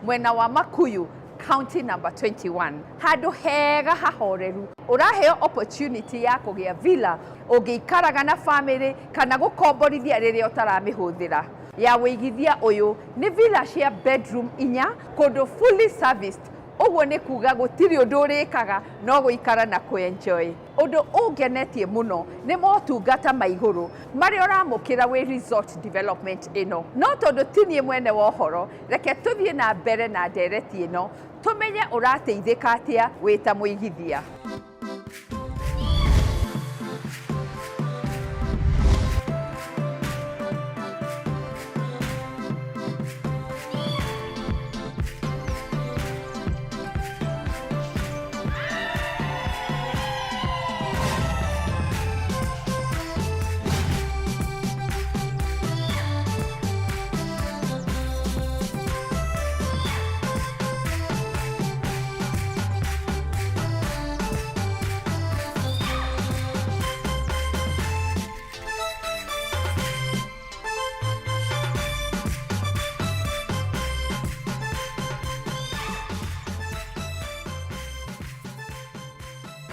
Mwena wa Makuyu, county number 21, handũ hega hahoreru. Ũraheo opportunity ya kũgĩa villa ũngĩikaraga na family kana gũkomborithia rĩrĩa ũtaramĩhũthĩra. Ya wĩigithia ũyũ nĩ villa cia bedroom inya, kũndũ fully serviced. Ũguo nĩ kuga gũtirĩ ũndũ ũrĩkaga no gũikara na kũ-enjoy. Ũndũ ũngenetie mũno nĩ motungata ma igũrũ marĩa ũramũkĩra wĩ resort development ĩno. No tondũ ti niĩ mwene wa ũhoro, reke tũthiĩ na mbere na ndereti ĩno tũmenye ũrateithĩka atĩa wĩ ta mũigithia.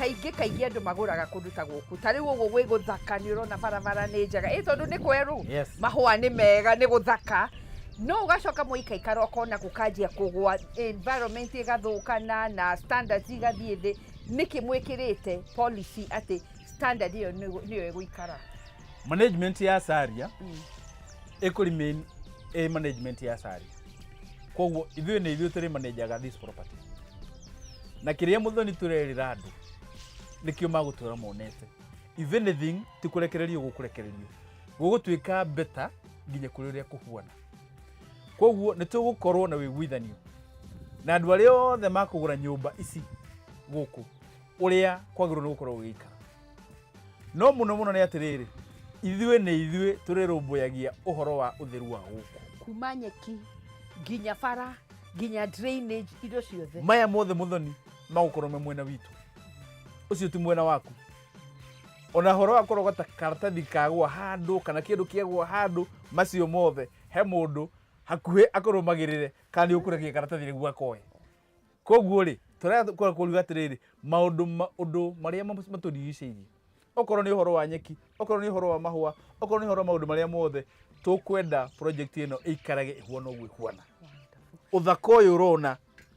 Kaingĩ kaingĩ andũ magũraga kũndũ ta gũkũ, ta rĩu ũguo gwĩ gũthaka, nĩ ũrona barabara nĩ njega, ĩ tondũ nĩ kwerũ. Mahũa nĩ mega, nĩ gũthaka, no ũgacoka mũikaikara ũkona gũkanjia kũgwa, environment ĩgathũkana na standards igathiĩ thĩ. Nĩkĩ mwĩkĩrĩte policy atĩ standard ĩyo nĩyo ĩgũikara? Management ya Saria ĩkũ remain ĩ management ya Saria. Koguo ithuĩ nĩ ithuĩ tũrĩ manajaga this property, na kĩrĩa Mũthoni tũrerĩra andũ nĩkĩo magũtũra monete. If anything, ti kũrekererio gũkũrekererio, gũgũtuĩka better nginya kũrĩ ũrĩa kũhuana. Koguo nĩ tũgũkorwo na wĩiguithanio na andũ arĩa othe makũgũra nyũmba ici gũkũ, ũrĩa kwagĩrĩirwo nĩ gũkorwo gũgĩikara. No mũno mũno nĩ atĩrĩrĩ, ithuĩ nĩ ithuĩ tũrĩrũmbũyagia ũhoro wa ũtheru wa gũkũ. Kuma nyeki nginya bara nginya drainage, indo ciothe. Maya mothe, Mũthoni, magũkorwo me mwena witũ, ũcio ti mwena waku. Ona horo wa kũrogota karatathi kagwa handũ kana kĩndũ kĩagwa handũ, macio mothe he mũndũ hakuhĩ akũrũmagĩrĩre kana nĩ ũkũrekia karatathi nĩguo akoe. Koguo rĩ, tũrenda kũriga atĩrĩrĩ, maũndũ ũndũ marĩa matũrigicĩirie, okorwo nĩ ũhoro wa nyeki, okorwo nĩ ũhoro wa mahũa, okorwo nĩ ũhoro wa maũndũ marĩa mothe, tũkwenda project ĩno ĩikarage ĩhuana ũguo ĩhuana. Ũthaka ũyũ ũrona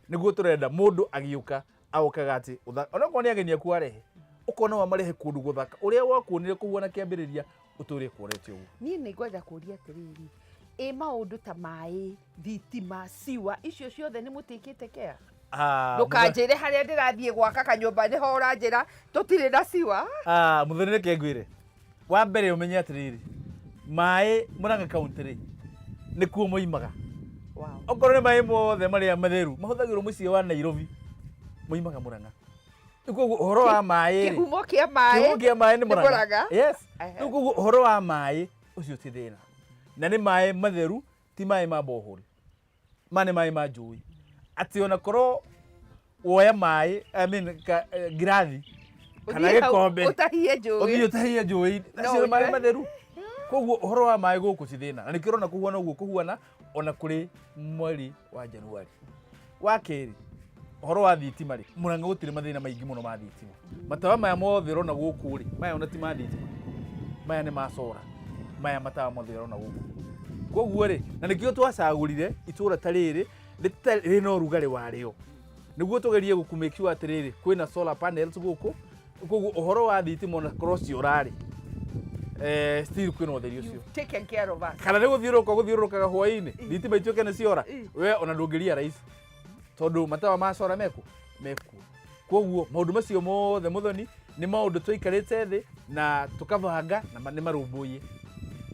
nĩguo tũrenda mũndũ agĩũka agokaga atĩ onakorwo nĩ ageni aku arehe, ũkona wamarehe kũndũ gũthaka, ũrĩa wakuonire kũhuana kĩambĩrĩria ũtũre kuonete ũguo. Niĩ nĩ ngwenda kũria atĩrĩrĩ, ĩ maũndũ ta maĩ, thitima, siwa, icio ciothe nĩ mũtĩkĩte kea? Ah, Ndũkanjĩre harĩa ndĩrathiĩ gwaka kanyũmba nĩho ũranjĩra tũtirĩ na siwa. Ah, Mũthoni, reke ngwĩre. Wa mbere ũmenye atĩrĩrĩ, maĩ Murang'a County rĩ, nĩkuo moimaga. Okorwo nĩ maĩ mothe marĩa matheru mahũthagĩrwo mũciĩ wa Nairobi, moimaga Murang'a. Rĩu koguo ũhoro wa maĩ rĩ, Kĩhumo kĩa maĩ kĩhumo kĩa maĩ nĩ nĩ Murang'a. Murang'a. Yes. Rĩu koguo ũhoro wa maĩ ũcio ti thĩna, na nĩ maĩ matheru, ti maĩ ma borehole, ma nĩ maĩ ma njũĩ, atĩ ona korwo woya maĩ, I mean, ngirathi kana Ũthiĩ hau gĩkombe ũtahie njũĩ. Ũthiĩ ũtahie njũĩ. No Acio nĩ maĩ ũnyue. matheru. Koguo ũhoro wa maĩ gũkũ ti thĩna, na nĩkĩo ũrona kũhuana ũguo kũhuana ona kũrĩ mweri wa Januari. Wa kerĩ, ũhoro wa thitima rĩ, Murang'a gũtirĩ mathĩna maingĩ mũno ma thitima. Matawa maya mothe ũrona gũkũ rĩ, maya ona ti ma thitima, maya nĩ ma solar, maya matawa mothe ũrona gũkũ. Koguo rĩ, na nĩkĩo twacagũrire itũra ta rĩrĩ rĩna ũrugarĩ warĩo, nĩguo tũgerie gũkũ make sure atĩrĩrĩ, kwĩna solar panels gũkũ. Koguo ũhoro wa thitima ona korwo ciora rĩ, still kwĩna ũtheri ũcio. You've taken care of us. Kana nĩ gũthiũrũrũka gũthiũrũrũkaga hwaĩ-inĩ, thitima ituĩke nĩ ciora, we ona ndũngĩ realize tondũ matawa ma solar mekuo. Koguo maũndũ macio mothe, Mũthoni, nĩ maũndũ twaikarĩte thĩ na tũkabanga na nĩ marũmbũiye.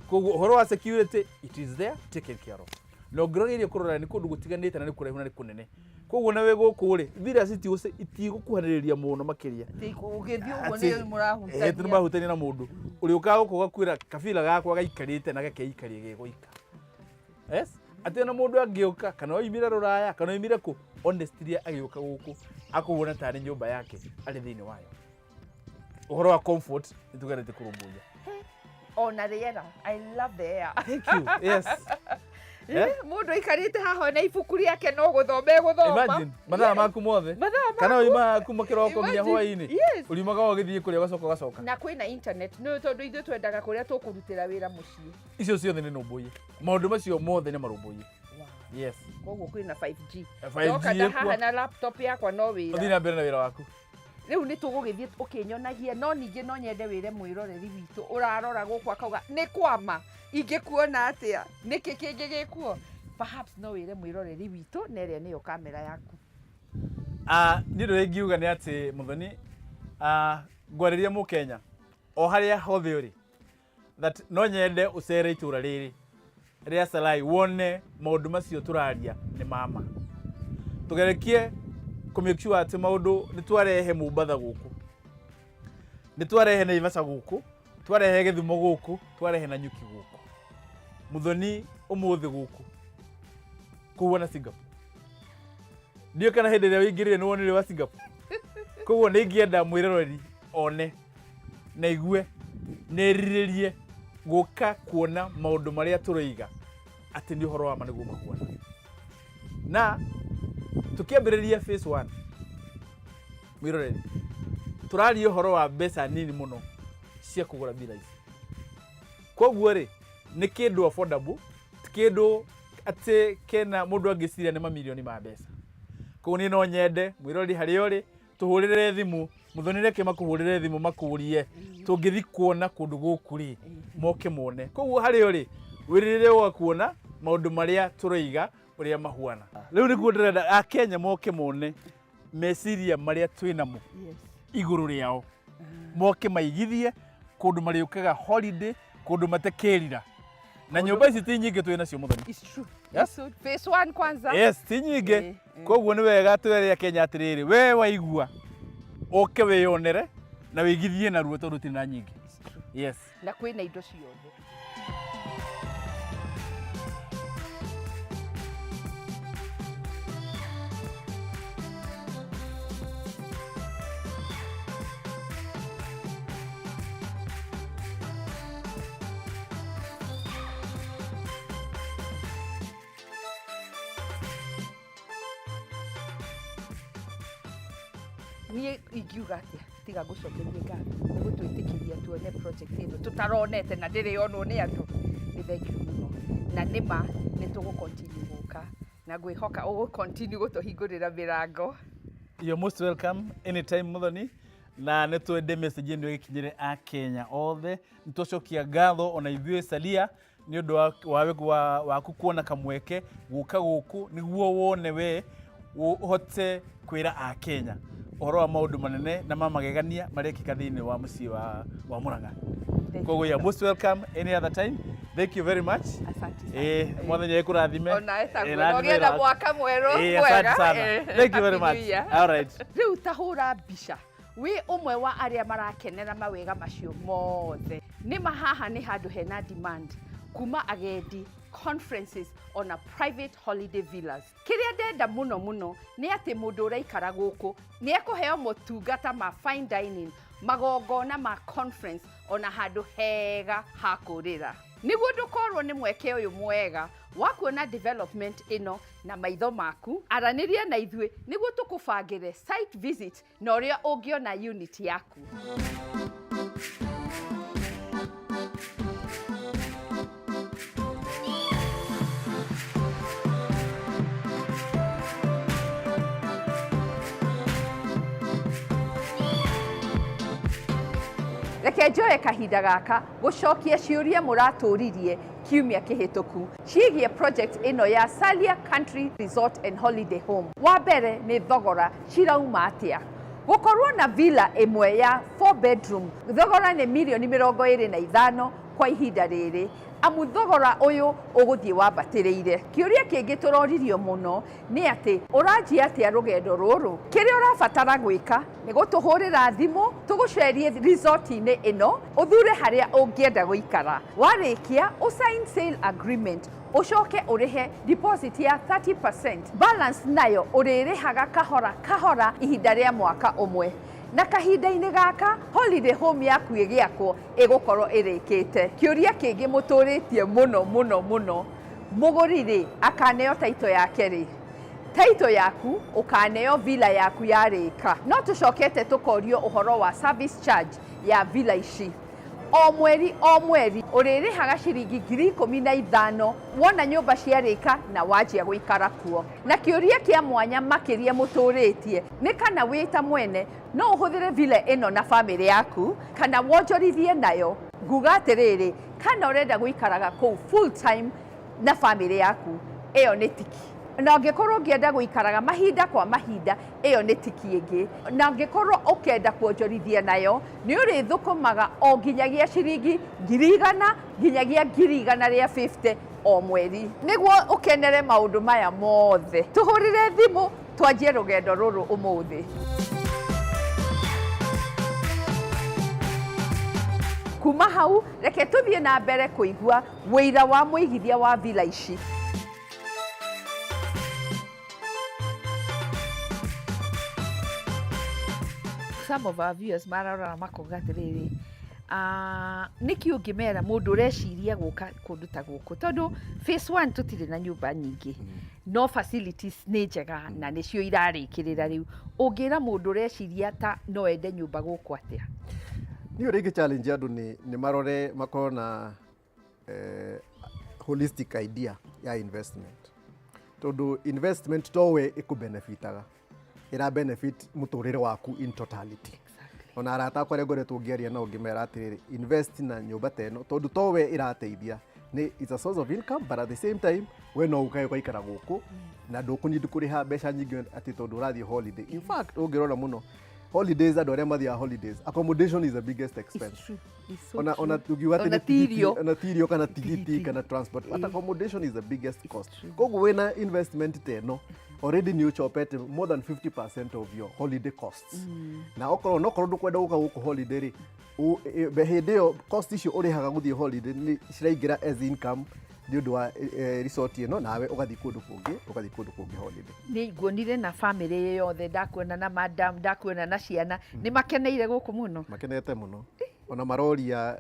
Koguo ũhoro wa security, it is there, taken care of. Na ũngĩrogeria kũrora, nĩ kũndũ gũtiganĩte na nĩ kũraihu na nĩ kũnene. Koguo na wĩ gũkũ rĩ, villas itigũkuhanĩrĩria mũno makĩria. Ũgĩthiĩ ũguo nĩ mũrahutania. Nĩ mũrahutania na mũndũ ũrĩũkaga gũkũ ũgakwĩra kabira gakwa gaikarĩte na gakeikaria gegũika. Yes, atĩ ona mũndũ angĩũka kana oimire rũraya kana oimire kũ, honestly, agĩũka gũkũ akũhona tarĩ nyũmba yake arĩ thĩinĩ wayo. Ũhoro wa comfort nĩ tũgeretie kũrũmbũiya. Ona rĩera, I love the air. Thank you. Yes. Eh? Mũndũ aikarĩte haha na ibuku rĩake no gũthoma egũthoma. Imagine mathaa maku mothe. Mathaa Kana maku. uimaga kuma kĩroko nginya Imagine. hwaĩ-inĩ. Yes. Uriumaga ũgĩthiĩ kũrĩa ũgacoka ũgacoka. Na kwĩna internet nĩ tondũ ithuĩ twendaga kũrĩa tũkũrutĩra wĩra mũciĩ. Icio ciothe nĩ nũmbũiye. Maũndũ macio mothe nĩ marũmbũiye. Yes. Koguo kwĩna 5G. 5G Ndoka nda ĩkuo. haha na laptop yakwa no Ũthiĩ wĩra. na mbere na wĩra waku. Rĩu nĩ tũgũgĩthiĩ ũkĩnyonagia, no ningĩ no nyende wĩre mwĩroreri witũ ũrarora gũkũ akauga nĩ kwama ingĩkuona atĩa, nĩkĩ kĩngĩ gĩkuo. Perhaps no wĩre mwĩroreri witũ na ĩrĩa nĩyo kamera yaku. Niĩ ũndũ ũrĩa ingiuga nĩ atĩ Muthoni, ngwarĩria Mũkenya o harĩa hothe ũrĩ, that no nyende ũcere itũra rĩrĩ rĩa Salai wone maũndũ macio tũraria nĩ mama. Tũgerekie kũ make sure atĩ maũndũ nĩ twarehe Mombatha gũkũ, nĩ twarehe Naivasha gũkũ, twarehe Gĩthumo gũkũ, twarehe Nanyuki gũkũ. Muthoni ũmũthĩ gũkũ kũhuana Singapore. Ndiũĩ kana hĩndĩ ĩrĩa wĩingĩrire nĩ wonire wa Singapore. Koguo nĩ ingĩenda mwĩroreri one na igue na erirĩrie gũka kuona maũndũ marĩa tũroiga atĩ nĩ ũhoro wa ma nĩguo mahuana. Na tũkĩambĩrĩria phase 1 mwĩroreri, tũraria ũhoro wa mbeca nini mũno cia kũgũra mbira ici. Koguo rĩ, nĩ kĩndũ affordable, ti kĩndũ atĩ kena mũndũ angĩciria nĩ mamirioni ma mbeca. Koguo niĩ no nyende mwĩroreri harĩa ũrĩ tũhũrĩre thimũ, Muthoni reke makũhũrĩre thimũ makũrie tũngĩthi kuona kũndũ gũkũ rĩ, moke mone. Koguo harĩa ũrĩ wĩrirĩrie gũka kuona maũndũ marĩa tũroiga ũrĩa mahuana. Rĩu nĩguo ndĩrenda Akenya moke mone meciria marĩa twĩnamo igũrũ rĩao, moke maigithie kũndũ marĩũkaga holiday, kũndũ matekĩrira. Na nyũmba ici ti nyingĩ twĩ nacio Muthoni. It's true. Yes. So, phase 1 kwanza. Yes, ti nyingĩ. Koguo nĩ wega twere Akenya atĩrĩrĩ, we waigua ũke wĩyonere na wĩigithie narua tondũ tũtirĩ na nyingĩ. It's true. Yes. Na kwĩna indo ciothe. Niĩ ingiuga atĩa tiga ngũcokerie ngatho nĩ gũtwĩtĩkĩria tuone project ĩno tũtaronete na ndĩrĩ yonwo nĩ andũ. Nĩ thank you mũno, na nĩma nĩ tũgũ continue gũka na ngwĩhoka ũgũ continue gũtũhingũrĩra mĩrango. You're most welcome anytime Muthoni, na nĩ twende message ĩno ĩgĩkinyĩre Akenya othe. Nĩ twacokia ngatho ona ithuĩ Salia nĩ ũndũ waku kuona kamweke gũka gũkũ nĩguo wone we ũhote kwĩra Akenya ũhoro wa maũndũ manene na ma magegania marekĩka thĩinĩ wa mũciĩ wa Murang'a. Koguo you're most welcome any other time. Thank you very much. Asante sana. Mwathani ekũrathime. Ona etaguo Na na ũgĩe na wĩra waku. mwaka mwerũ Asante mwega. sana. Thank you very Happy much. New Year. All right. Rĩu ta hũra mbica wĩ ũmwe wa arĩa marakenera mawega macio mothe. Nĩ ma haha nĩ handũ hena demand kuma agendi, conferences ona private holiday villas. Kĩrĩa ndenda mũno mũno nĩ atĩ mũndũ ũraikara gũkũ nĩ ekũheo motungata ma fine dining, magongona ma conference ona handũ hega ha kũrĩra. Nĩguo ndũkorwo nĩ mweke ũyũ mwega wa kuona development ĩno na maitho maku, aranĩria na ithuĩ nĩguo tũkũbangĩre site visit na ũrĩa ũngĩona unit yaku. Reke njoe kahinda gaka gũcokia ciũria mũratũririe kiumia kĩhĩtũku ciĩgiĩ project ĩno ya Salia Country Resort and Holiday Home. Wa mbere nĩ thogora cirauma atĩa? Gũkorwo na villa ĩmwe ya 4 bedroom thogora nĩ mirioni 25 kwa ihinda rĩrĩ, amu thogora ũyũ ũgũthiĩ wambatĩrĩire. Kĩũria kĩngĩ tũroririo mũno nĩ atĩ ũranjia atĩa rũgendo rũrũ? Kĩrĩa ũrabatara gwĩka nĩ gũtũhũrĩra thimũ tũgũcerie resort-inĩ ĩno, ũthure harĩa ũngĩenda gũikara. Warĩkia ũsign sale agreement, ũcoke ũrĩhe deposit ya 30%, balance nayo ũrĩrĩhaga kahora kahora ihinda rĩa mwaka ũmwe. Na kahinda-inĩ gaka holiday home yaku ĩgĩakwo ĩgũkorwo ĩrĩkĩte. Kĩũria kĩngĩ mũtũrĩtie mũno mũno mũno, Mũgũri rĩ, akaneo taito yake rĩ? Taito yaku ũkaneo villa yaku yarĩka. No tũcokete tũkorio ũhoro wa service charge ya villa ici. O mweri o mweri ũrĩrĩhaga ciringi 15,000 wona nyũmba ciarĩka na wanjia gũikara kuo. Na kĩũria kĩa mwanya makĩria mũtũrĩtie nĩ kana wĩ ta mwene no ũhũthĩre villa ĩno na bamĩrĩ yaku kana wonjorithie nayo. Nguga atĩrĩrĩ, kana ũrenda gũikaraga kũu full time na bamĩrĩ yaku, ĩyo nĩ tiki. Na ũngĩkorwo ũngĩenda gũikaraga mahinda kwa mahinda, ĩyo nĩ tiki ĩngĩ. Na ũngĩkorwo ũkenda kuonjorithia nayo, nĩ ũrĩthũkũmaga o nginyagia ciringi 100,000 nginyagia 150,000 o mweri. Nĩguo ũkenere maũndũ maya mothe, tũhũrĩre thimũ twanjie rũgendo rũrũ ũmũthĩ. Kuma hau, reke tũthiĩ na mbere kũigua wĩira wa mũigithia wa villa ici. Some of our viewers mararora makoiga atĩrĩrĩ, nĩkĩ ũngĩmera mũndũ ũreciria gũka kũndũ ta gũkũ, tondũ phase one tũtirĩ na nyũmba nyingĩ, no facilities nĩ njega na nĩcio irarĩkĩrĩra rĩu. Ũngĩra mũndũ ũreciria ta no ende nyũmba gũkũ atĩa? Niĩ ũrĩa ingĩ challenge andũ nĩ marore makorwo na holistic idea ya investment, tondũ investment towe ĩkũbenefitaga, ĩra benefit mũtũrĩre waku in totality. Ona arata akwa arĩa ngoretwo ngĩaria nao ngĩmera atĩrĩrĩ, invest na nyũmba ta ĩno, tondũ towe ĩrateithia, nĩ it's a source of income, but at the same time we no ũkae ũgaikara gũkũ na ndũkũnidi kũrĩha mbeca nyingĩ atĩ tondũ ũrathiĩ holiday. In fact, ũngĩrora mũno holidays, andũ arĩa mathiaga holidays, accommodation is the biggest expense. It's true. It's so Ona true. Ona tukiuga atĩ Ona nĩ ti irio. Ona ti irio kana tigiti Tigiti. kana transport, but accommodation is the biggest cost. Koguo wĩna investment ta ĩno already nĩ ũchopete more than 50% of your holiday costs. Na okorwo nokorwo ndũkwenda gũka gũkũ holiday rĩ, hĩndĩ ĩyo cost icio ũrĩhaga gũthiĩ holiday nĩ ciraingĩra as income nĩ ũndũ wa resort ĩno, nawe ũgathiĩ kũndũ kũngĩ, ũgathiĩ kũndũ kũngĩ holiday. Nĩ nguonire na bamĩrĩ yothe, ndakuona na madam, ndakuona na ciana, nĩ makeneire gũkũ mũno. Makenete mũno, ona maroria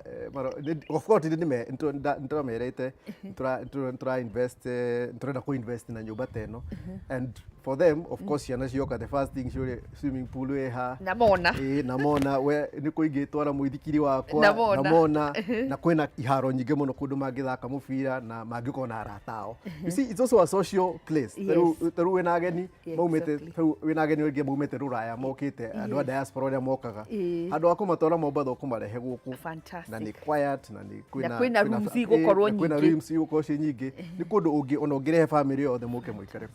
of course nĩtũramerĩte nĩtũra invest, nĩtũrenda kũ invest na nyũmba ta ĩno, and for them, of course, ciana cioka, the first thing ciũria, swimming pool ĩha? Na mona. Ĩĩ, na mona we nĩ kũ ingĩtwara mũithikiri wakwa. Na mona. Na mona na kwĩna iharo nyingĩ mũno kũndũ mangĩthaka mũbira na mangĩkorwo na arata ao. You see, it's also a social place. Ta rĩu wĩna ageni maumĩte, tarĩu wĩna ageni aingĩ maumĩte rũraya mokĩte, andũ a diaspora arĩa mokaga, handũ ha kũmatwara Mombatha ũkũmarehe gũkũ. Fantastic. Na nĩ quiet na nĩ kwĩna Na kwĩna rooms igũkorwo na kwĩna nyingĩ. rooms igũkorwo ciĩ nyingĩ. Nĩ kũndũ ũngĩ ona ũngĩrehe family yothe mũke mũikare.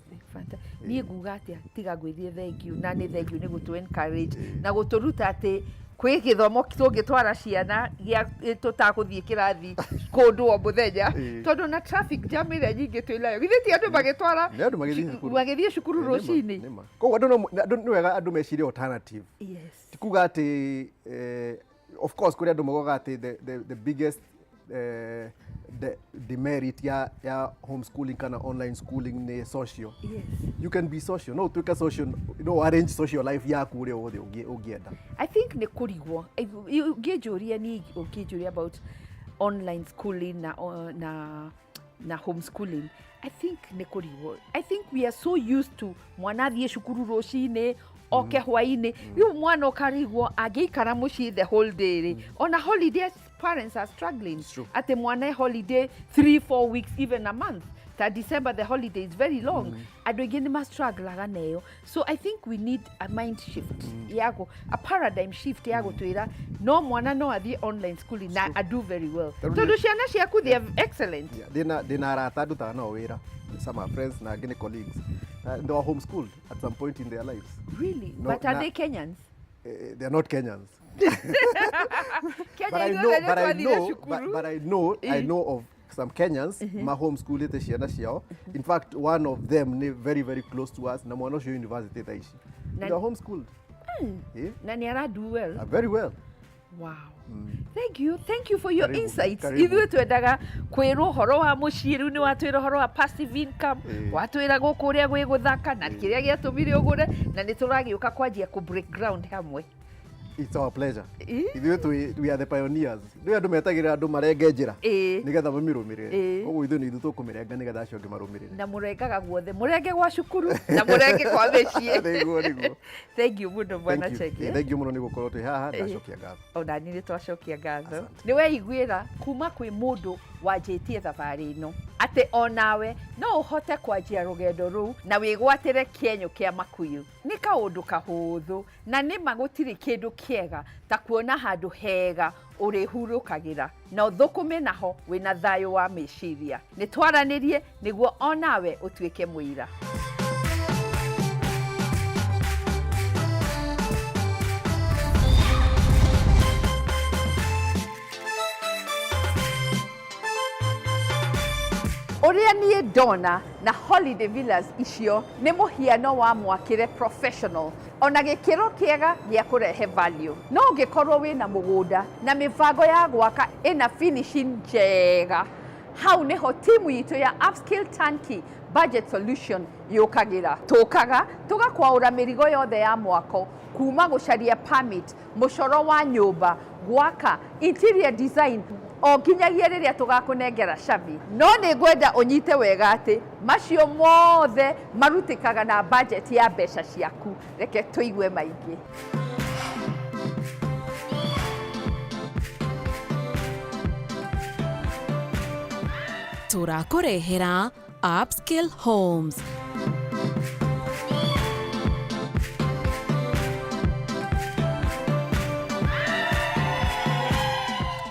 Niĩ nguga atĩa tiga ngwĩthie thank you, na nĩ thank you nĩ gũtũ encourage na gũtũruta atĩ kwĩ gĩthomo tũngĩtwara ciana gĩa tũtagũthiĩ kĩrathi kũndũ o mũthenya, tondũ na traffic jam ĩrĩa nyingĩ twĩ nayo, githĩ ti andũ magĩtwara Nĩ andũ magĩthiĩ cukuru. Magĩthiĩ cukuru Ĩĩ, nĩma, rũcinĩ. Nĩma. Koguo andũ no andũ nĩ wega andũ mecirie alternative. Ti kuga atĩ of course kũrĩ andũ maugaga atĩ the biggest demerit ya homeschooling kana online schooling nĩ social. You can be social, no ũtuĩke social, no arrange social life yaku ũrĩa wothe ũngĩenda. I think nĩ kũrigwo. Ũngĩnjũria niĩ, ũngĩnjũria about online schooling na homeschooling, I think nĩ kũrigwo. I think we are so used to mwana athiĩ cukuru rũcinĩ oke hwainĩ. Rĩu mwana ũkarigwo angĩikara mũciĩ the whole day rĩ, ona holidays parents are struggling. It's true. Atĩ mwana e holiday 3 4 weeks, even a month, ta December the holiday is very long, andũ aingĩ nĩ mastrugglaga nayo. So I think we need a mind shift ya a paradigm shift ya gũtwĩra no mwana no athiĩ online schooling na a do very well, Tarĩu tondũ ciana ciaku, they are excellent. Yeah, ndĩna arata ndutaga nao wĩra, some are friends na angĩ nĩ colleagues. They were homeschooled at some point in their lives. Really? No, But are they Kenyans? They are not Kenyans. Kenya But I ithuothe know, nĩ but I twathire know, cukuru. but I know of some Kenyans ma homeschoolite ciana ciao. In fact, one of them ni very very close to us, na mwana ũcio university thaa ici. They are homeschooled. Eh? Na nĩ ara do well? Very well. Wow. Thank you. Thank you for your Karibu, insights. Karibu. Ithuĩ twendaga kwĩrwo ũhoro wa mũciĩ, rĩu nĩ watwĩra ũhoro wa passive income, watwĩra gũkũ ũrĩa gwĩ gũthaka na kĩrĩa gĩatũmire ũgũre, na nĩ tũragĩũka kwanjia kũ break ground hamwe. It's our pleasure. Ĩ. Ithuĩ we are the pioneers. Nĩ andũ metagĩrĩra andũ marenge njĩra Ĩ. nĩgetha mamĩrũmĩrĩre. Ĩ. Koguo ithuĩ nĩ ithuĩ tũkũmĩrenga nĩgetha acio angĩ marũmĩrĩre. Na mũrengaga guothe, mũrenge gwa cukuru na mũrenge kwa mĩciĩ. Nĩguo, nĩguo. Thank you mũno bwana Thank you. Chege. Ĩ, thank you mũno nĩ gũkorwo twĩ haha, Ĩ. ndacokia ngatho. Ona niĩ nĩ twacokia ngatho. Asante. Nĩ weiguĩra kuma kwĩ mũndũ wanjĩtie thabarĩ ĩno atĩ onawe no ũhote kwanjia rũgendo rũu na wĩgwatĩre kĩenyũ kĩa makuyu. Nĩ kaũndũ kahũthũ na nĩma gũtirĩ kĩndũ kĩega ta kuona handũ hega ũrĩhurũkagĩra na ũthũkũme naho wĩna thayũ wa meciria. Nĩ twaranĩrie nĩguo onawe ũtuĩke mũira. Ũrĩa niĩ ndona na Holiday Villas icio nĩ mũhiano wa mwakĩre professional ona gĩkĩro kĩega gĩa kũrehe value. No ũngĩkorwo wĩna mũgũnda na mĩbango ya gwaka ĩna finishing njega, hau nĩho timu itũ ya Upscale Turnkey Budget Solution yũkagĩra. Tũkaga tũgakwaũra mĩrigo yothe ya mwako kuma gũcaria permit, mũcoro wa nyũmba, gwaka, interior design, o nginyagia rĩrĩa tũgakũnengera cabi. No nĩ ngwenda ũnyite wega atĩ macio mothe marutĩkaga na budget ya mbeca ciaku. Reke tũigue maingĩ. Tũrakũrehera Upscale Homes.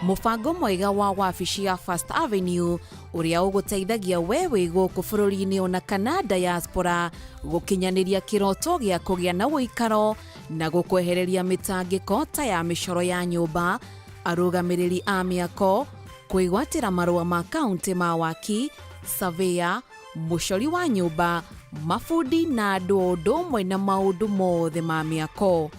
Mũbango mwega wa wabici ya First Avenue ũrĩa ũgũteithagia we wĩ gũkũ bũrũri-inĩ ona kana diaspora gũkinyanĩria kĩroto gĩa kũgĩa na ũikaro na gũkwehereria mĩtangĩko ta ya mĩcoro ya nyũmba, arũgamĩrĩri a mĩako, kwĩgwatĩra marũa ma kaunti ma waki, surveyor, mũcori wa nyũmba, mabundi na andũ o ũndũ ũmwe na maũndũ mothe ma mĩako.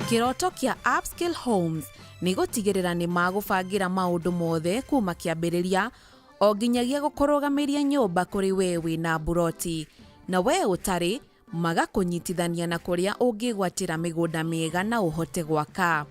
Kĩroto kĩa Upscale Homes nĩ gũtigĩrĩra nĩ magũbangĩra maũndũ mothe kuma kĩambĩrĩria o nginyagia gũkũrũgamĩria nyũmba kũrĩ we wĩna mburoti na we ũtarĩ, magakũnyitithania na kũrĩa ũngĩgwatĩra mĩgũnda mĩega na ũhote gwaka.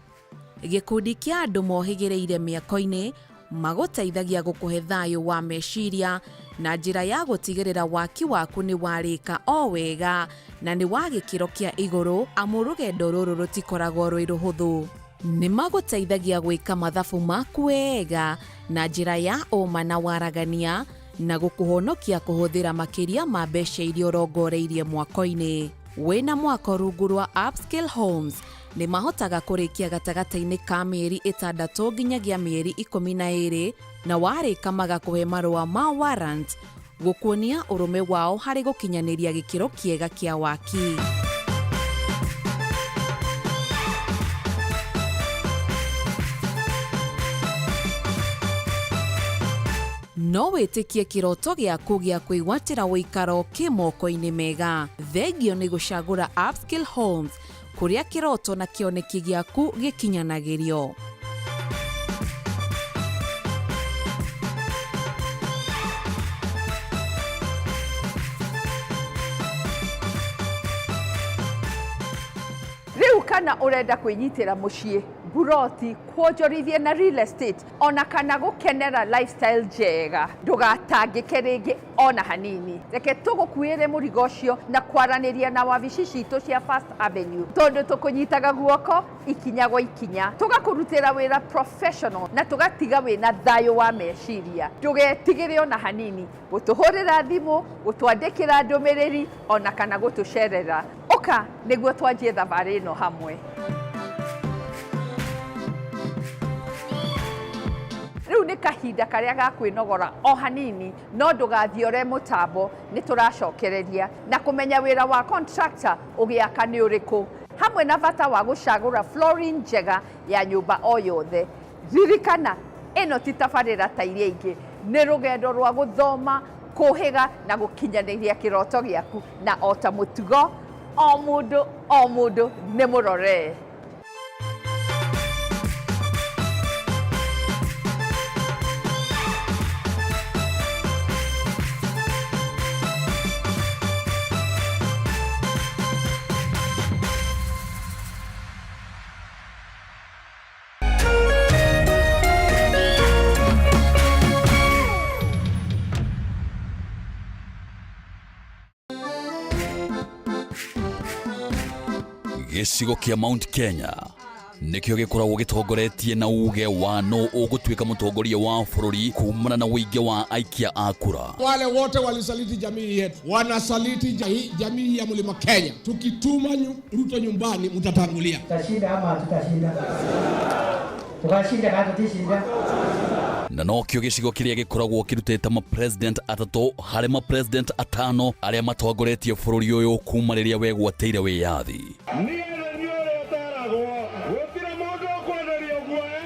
Gĩkundi kĩa andũ mohĩgĩrĩire mĩako-inĩ magũteithagia gũkũhe thayũ wa meciria na njĩra ya gũtigĩrĩra waki waku nĩ warĩka o wega na nĩ wa gĩkĩro kĩa igũrũ, amu rũgendo rũrũ rũtikoragwo rwĩ rũhũthũ. Nĩ magũteithagia gwĩka mathabu maku wega na njĩra ya ũma na waragania na gũkũhonokia kũhũthĩra makĩria ma mbeca iria ũrongoreirie mwako-inĩ. Wĩna mwako rungu rwa Upscale Homes nĩ mahotaga kũrĩkia gatagatĩ-inĩ ka mĩeri 6 nginyagia mĩeri 12 na warĩka magakũhe marũa ma warrant gũkuonia ũrũme wao harĩ gũkinyanĩria gĩkĩro kĩega kĩa waki. No wĩtĩkie kĩroto gĩaku gĩa kwĩgwatĩra ũikaro kĩ moko-inĩ mega. Thengio nĩ gũcagũra Upscale Homes kũrĩa kĩroto na kĩoneki gĩaku gĩkinyanagĩrio. Rĩu kana ũrenda kwĩnyitĩra mũciĩ, buroti, kuonjorithia na real estate, ona kana gũkenera lifestyle njega, ndũgatangĩke rĩngĩ ona hanini. Reke tũgũkuĩre mũrigo ũcio na kwaranĩria na wabici citũ cia First Avenue, tondũ tũkũnyitaga guoko ikinya gwa ikinya, tũgakũrutĩra wĩra professional na tũgatiga wĩna thayũ wa meciria. Ndũgetigĩre ona hanini gũtũhũrĩra thimũ, gũtwandĩkĩra ndũmĩrĩri ona kana gũtũcerera. Ũka nĩguo twanjie thabarĩ ĩno hamwe. Rĩu nĩ kahinda karĩa ga kwĩnogora o hanini, no ndũgathiore mũtambo, nĩ tũracokereria na kũmenya wĩra wa contractor ũgĩaka nĩ ũrĩkũ, hamwe na bata wa gũcagũra flooring njega ya nyũmba o yothe. Ririkana, ĩno ti tabarĩra ta iria ingĩ, nĩ rũgendo rwa gũthoma, kũhĩga na gũkinyanĩria kĩroto gĩaku, na o ta mũtugo o mũndũ o mũndũ nĩ mũrore. Gĩcigo kĩa Mount Kenya nĩkĩo gĩkoragwo gĩtongoretie na uge wa nũ ũgũtuĩka mũtongoria wa bũrũri kumana na ũingĩ wa aikia a kura. Wale wote walisaliti jamii yetu, wanasaliti jamii ya Mlima Kenya. Tukituma Ruto nyumbani, mtatangulia. Tutashinda ama hatutashinda? Tukashinda kana tutishinda? Na nokĩo gĩcigo kĩrĩa gĩkoragwo kĩrutĩte mapresident atatũ harĩ mapresident atano arĩa matongoretie bũrũri ũyũ kuma rĩrĩa wegwatĩire wĩyathi. Niĩ nĩ niĩ ũrĩa ũteragwo, gũtirĩ mũndũ ũkwenderio guoya,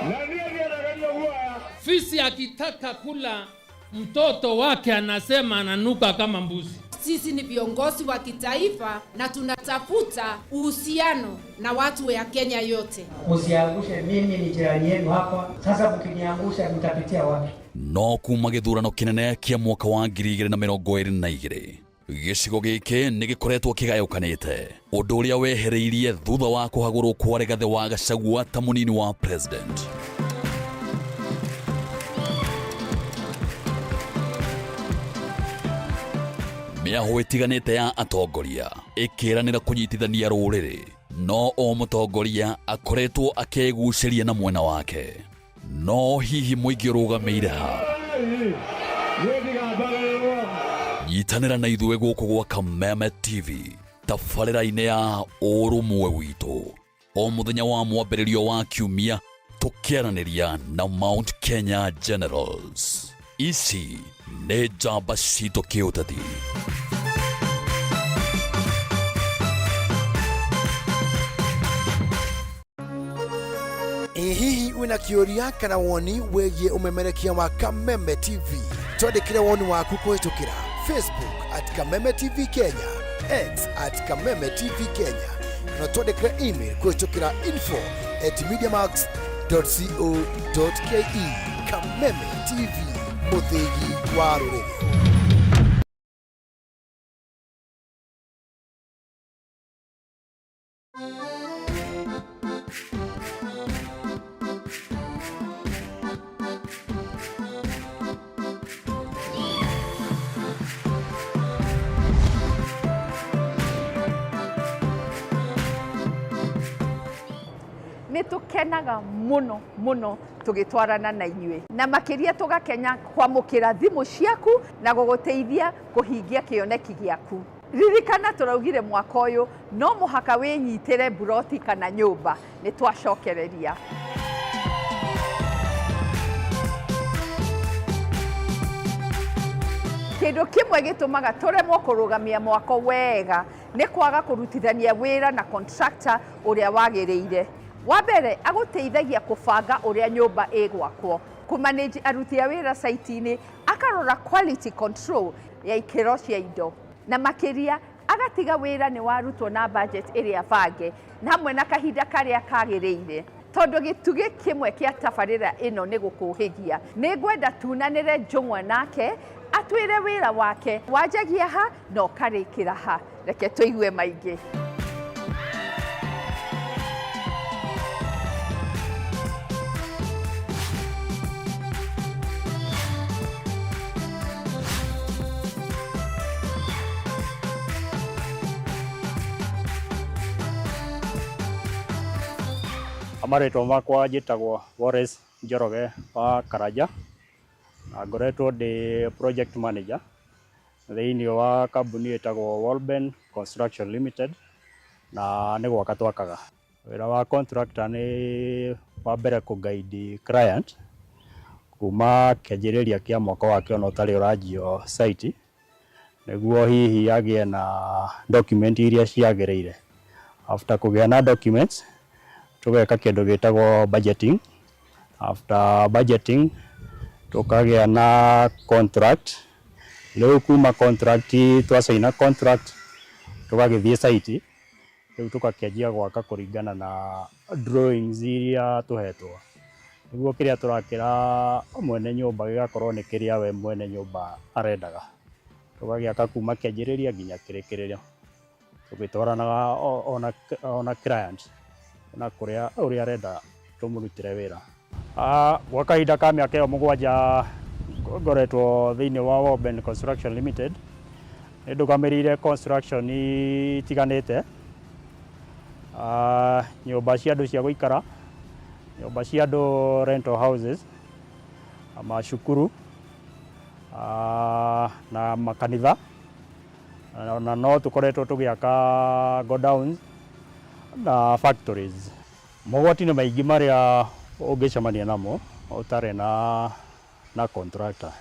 na niĩ ndiendagĩrio guoya. Fisi akitaka kula mtoto wake anasema ananuka kama mbuzi. Sisi ni viongozi wa kitaifa na tunatafuta uhusiano na watu ya Kenya yote. Msiangushe, mimi ni jirani yenu hapa. Sasa mkiniangusha mtapitia wapi? No kuma gĩthurano kĩnene kĩa mwaka wa 2022 gĩcigo gĩkĩ nĩ gĩkoretwo kĩgayũkanĩte, ũndũ ũrĩa wehereirie thutha wa kũhagũrwo kwa Rigathĩ wa Gachagua ta mũnini wa president. Mĩahũ ĩtiganĩte ya atongoria ĩkĩranĩra kũnyitithania rũrĩrĩ, no o mũtongoria akoretwo akĩgucĩria na mwena wake. No hihi mũingĩ ũrũgamĩire ha? Niĩ ndigambarĩrwo. Nyitanĩra na ithuĩ gũkũ gwa Kameme TV tabarĩra-inĩ ya ũrũmwe witũ o mũthenya wa mwambĩrĩrio wa kiumia, tũkĩaranĩria na Mount Kenya Generals. Ici nĩ njamba citũ kĩũteti. Ĩ hihi wĩna kĩũria kana woni wĩgiĩ ũmemerekia wa Kameme TV? Twandĩkĩre woni waku kũhĩtũkĩra Facebook @KamemeTV Kenya, X @KamemeTV Kenya, kana twandĩkĩre email kũhĩtũkĩra info@mediamax.co.ke. Kameme TV, mũthĩgi wa rũrĩrĩ. Nĩ tũkenaga mũno mũno tũgĩtwarana na inyuĩ, na makĩria tũgakenya kwamũkĩra thimũ ciaku na gũgũteithia kũhingia kĩoneki gĩaku. Ririkana tũraugire mwaka ũyũ no mũhaka wĩnyitĩre mburoti kana nyũmba. Nĩ twacokereria. Kĩndũ kĩmwe gĩtũmaga tũremwo kũrũgamia mwako wega nĩ kwaga kũrutithania wĩra na contractor ũrĩa wagĩrĩire. Wa mbere, agũteithagia kũbanga ũrĩa nyũmba ĩgwakwo, kũmanage aruti a wĩra site-inĩ, akarora quality control ya ikĩro cia indo, na makĩria agatiga wĩra nĩ warutwo na budget ĩrĩa bange na hamwe na kahinda karĩa kagĩrĩire. Tondũ gĩtugĩ kĩmwe kĩa tabarĩra ĩno nĩ gũkũhĩgia, nĩ ngwenda tunanĩre njũng'wa nake atwĩre wĩra wake wanjagia ha na ũkarĩkĩra ha. Reke tũigue maingĩ. Marĩtwa makwa njĩtagwo Wallace Njoroge wa Karanja, na ngoretwo ndĩ project manager thĩinĩ wa kambuni ĩtagwo Walben Construction Limited, na nĩ gwaka twakaga. Wĩra wa contractor nĩ wa mbere kũ guide client kuma kĩanjĩrĩria kĩa mwaka wake ona ũtarĩ ũranjio site, nĩguo hihi agĩe na document iria ciagĩrĩire. After kũgĩa na documents, tũgeka kĩndũ gĩtagwo budgeting. After budgeting, tũkagĩa na contract. Rĩu kuma contract, twacaina contract, tũgagĩthiĩ site. Rĩu tũgakĩanjia gwaka kũringana na drawings iria tũhetwo, nĩguo kĩrĩa tũrakĩra mwene nyũmba gĩgakorwo nĩ kĩrĩa we mwene nyũmba arendaga. Tũgagĩaka kuma kĩanjĩrĩria nginya kĩrĩkĩrĩrio, tũgĩtwaranaga ona client na kũrĩa ũrĩa arenda tũmũrutĩre wĩra. Gwa kahinda ka mĩaka ĩyo 7 ngoretwo thĩinĩ wa Walben Construction Limited, nĩ ndũgamĩrĩire construction itiganĩte. Nyũmba cia andũ cia gũikara, nyũmba cia andũ rental houses, macukuru na makanitha, na no tũkoretwo tũgĩaka godowns na factories. Mogwati nĩ maingĩ marĩa ũngĩcemania namo ũtarĩ na contractor,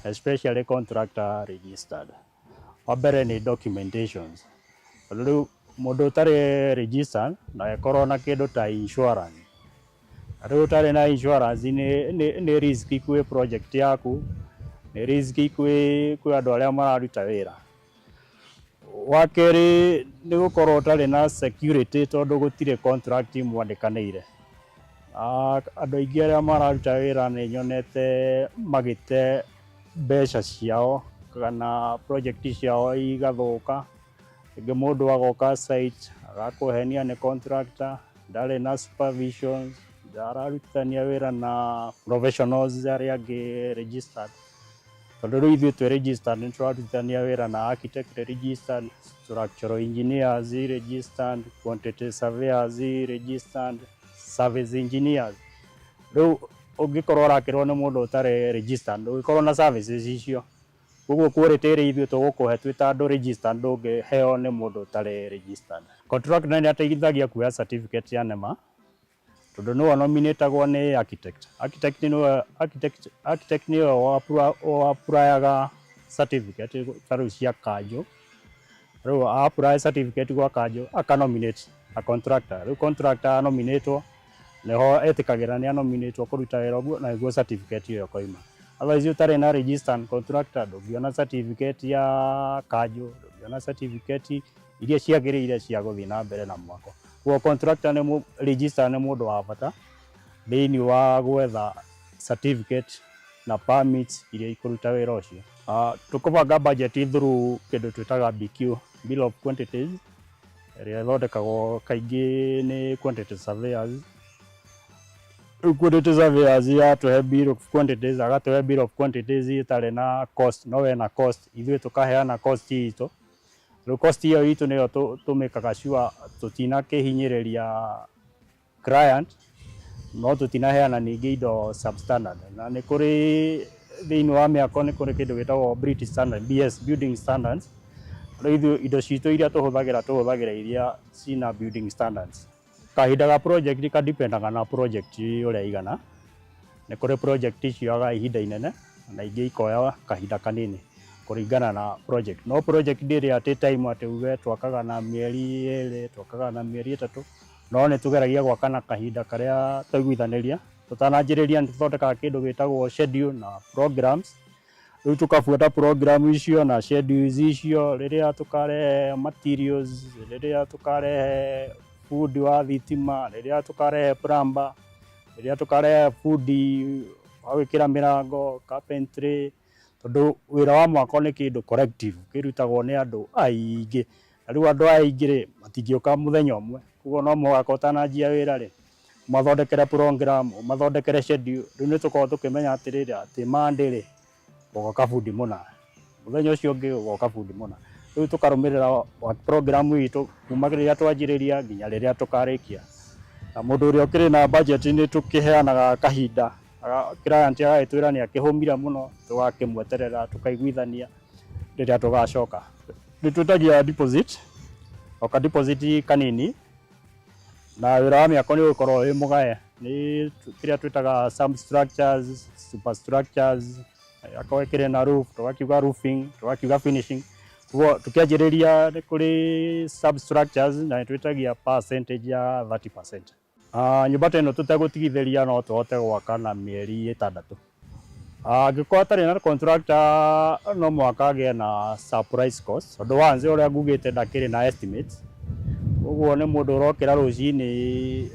especially contractor registered. Wa mbere nĩ documentations. Tondũ rĩu mũndũ ũtarĩ registered na ĩkorwo na kĩndũ ta insurance. Rĩu ũtarĩ na insurance nĩ risk kwĩ project yaku, nĩ risk kwĩ andũ arĩa mararuta wĩra. Wa kerĩ nĩ gũkorwo ũtarĩ na security tondũ gũtirĩ contract mwandĩkanĩire. Andũ aingĩ arĩa mararuta wĩra nĩ nyonete magĩte mbeca ciao kana project ciao igathũka. Rĩngĩ mũndũ agoka site agakũhenia nĩ contractor, ndarĩ na supervision, ndararutithania wĩra na professionals arĩa angĩ registered. Tondũ rĩu ithuĩ twĩ registered nĩ tũrarutithania wĩra na architect registered, structural engineers registered, quantity surveyors registered, service engineers. Rĩu ũngĩkorwo ũrakĩrwo nĩ mũndũ ũtarĩ registered, ndũngĩkorwo na services icio. Koguo quality ĩrĩa ithuĩ tũgũkũhe twĩ ta andũ registered ndũngĩheo nĩ mũndũ ũtarĩ registered. Contractor nĩ ateithagia kuoya certificate ya NEMA tondũ nĩwe nominatagwo nĩ architect. Architect nĩwe ũapplyaga certificate ta rĩu cia kanjũ. Rĩu apply certificate gwa kanjũ aka nominate a contractor. Rĩu contractor anominatwo nĩho etĩkagĩra nĩ anominatwo kũruta wĩra ũguo na nĩguo certificate ĩyo ĩkoima. Otherwise ũtarĩ na registered contractor ndũngĩona certificate ya kanjũ, ndũngĩona certificate iria ciagĩrĩire cia gũthiĩ na mbere na mwako. Koguo contractor nĩ registered nĩ mũndũ wa bata thĩinĩ wa gwetha certificate na permits iria ikũruta wĩra ũcio. Tũkũbanga budget through kĩndũ twĩtaga BQ, Bill of Quantities, ĩrĩa ĩthondekagwo kaingĩ nĩ quantity surveyors. Rĩu quantity surveyors yatũhe bill of quantities, agatũhe bill of quantities ĩtarĩ na cost, no ĩna cost, ithuĩ tũkaheana cost itũ. Rĩu cost ĩyo itũ nĩyo tũmĩkaga sure tũtinakĩhinyĩrĩria client, no tũtinaheana ningĩ indo substandard. Na nĩ kũrĩ thĩinĩ wa mĩako nĩ kũrĩ kĩndũ gĩtagwo British Standard, BS, Building Standards. Rĩu ithuĩ indo citũ iria tũhũthagĩra tũhũthagĩra iria cina building standards. Kahinda ga project kadependaga na project ũrĩa igana. Nĩ kũrĩ project cioyaga ihinda inene na ingĩ ikoya kahinda kanini kũringana na project. No project ndĩrĩ atĩ time atĩ uge twakaga na mĩeri 2, twakaga na mĩeri 3, no nĩ tũgeragia gwaka na kahinda karĩa twaiguithanĩria. Tũtananjĩrĩria nĩ tũthondekaga kĩndũ gĩtagwo schedule na programs. Rĩu tũkabuata program icio na schedules icio, rĩrĩa tũkarehe materials, rĩrĩa tũkarehe bundi wa thitima, rĩrĩa tũkarehe plumber, rĩrĩa tũkarehe bundi wa gwĩkĩra mĩrango, carpentry, tondũ wĩra wa mwako nĩ kĩndũ collective kĩrutagwo nĩ andũ aingĩ. Na rĩu andũ aya aingĩ rĩ, matingĩũka mũthenya ũmwe, koguo no mũhaka ũtananjia wĩra rĩ, ũmathondekere program, ũmathondekere schedule. Rĩu nĩ tũkoragwo tũkĩmenya atĩrĩrĩ, atĩ Monday rĩ, gũgoka bundi mũna, mũthenya ũcio ũngĩ gũgoka bundi mũna. Rĩu tũkarũmĩrĩra program itũ kuma rĩrĩa twanjĩrĩria nginya rĩrĩa tũkarĩkia. Na mũndũ ũrĩa ũkĩrĩ na budget nĩ tũkĩheanaga kahinda, client agagĩtwĩra nĩ akĩhũmire mũno, tũgakĩmweterera tũkaiguithania rĩrĩa tũgacoka. Nĩ twĩtagia deposit, o ka deposit kanini, na wĩra wa mĩako nĩ ũgũkorwo wĩ mũgae, nĩ kĩrĩa twĩtaga substructures, superstructures, akorwo ĩkĩrĩ na roof, tũgakiuga roofing, tũgakiuga finishing. Koguo tũkĩanjĩrĩria nĩ kũrĩ substructures na nĩ twĩtagia percentage ya 30%. Nyũmba ta ĩno tũtegũtigithĩria no tũhote gwaka na mĩeri 6. Angĩkorwo atarĩ na contractor no mũhaka agĩe na surprise cost, tondũ once ũrĩa ngugĩte ndakĩrĩ na estimates, ũguo nĩ mũndũ ũrokĩra rũcinĩ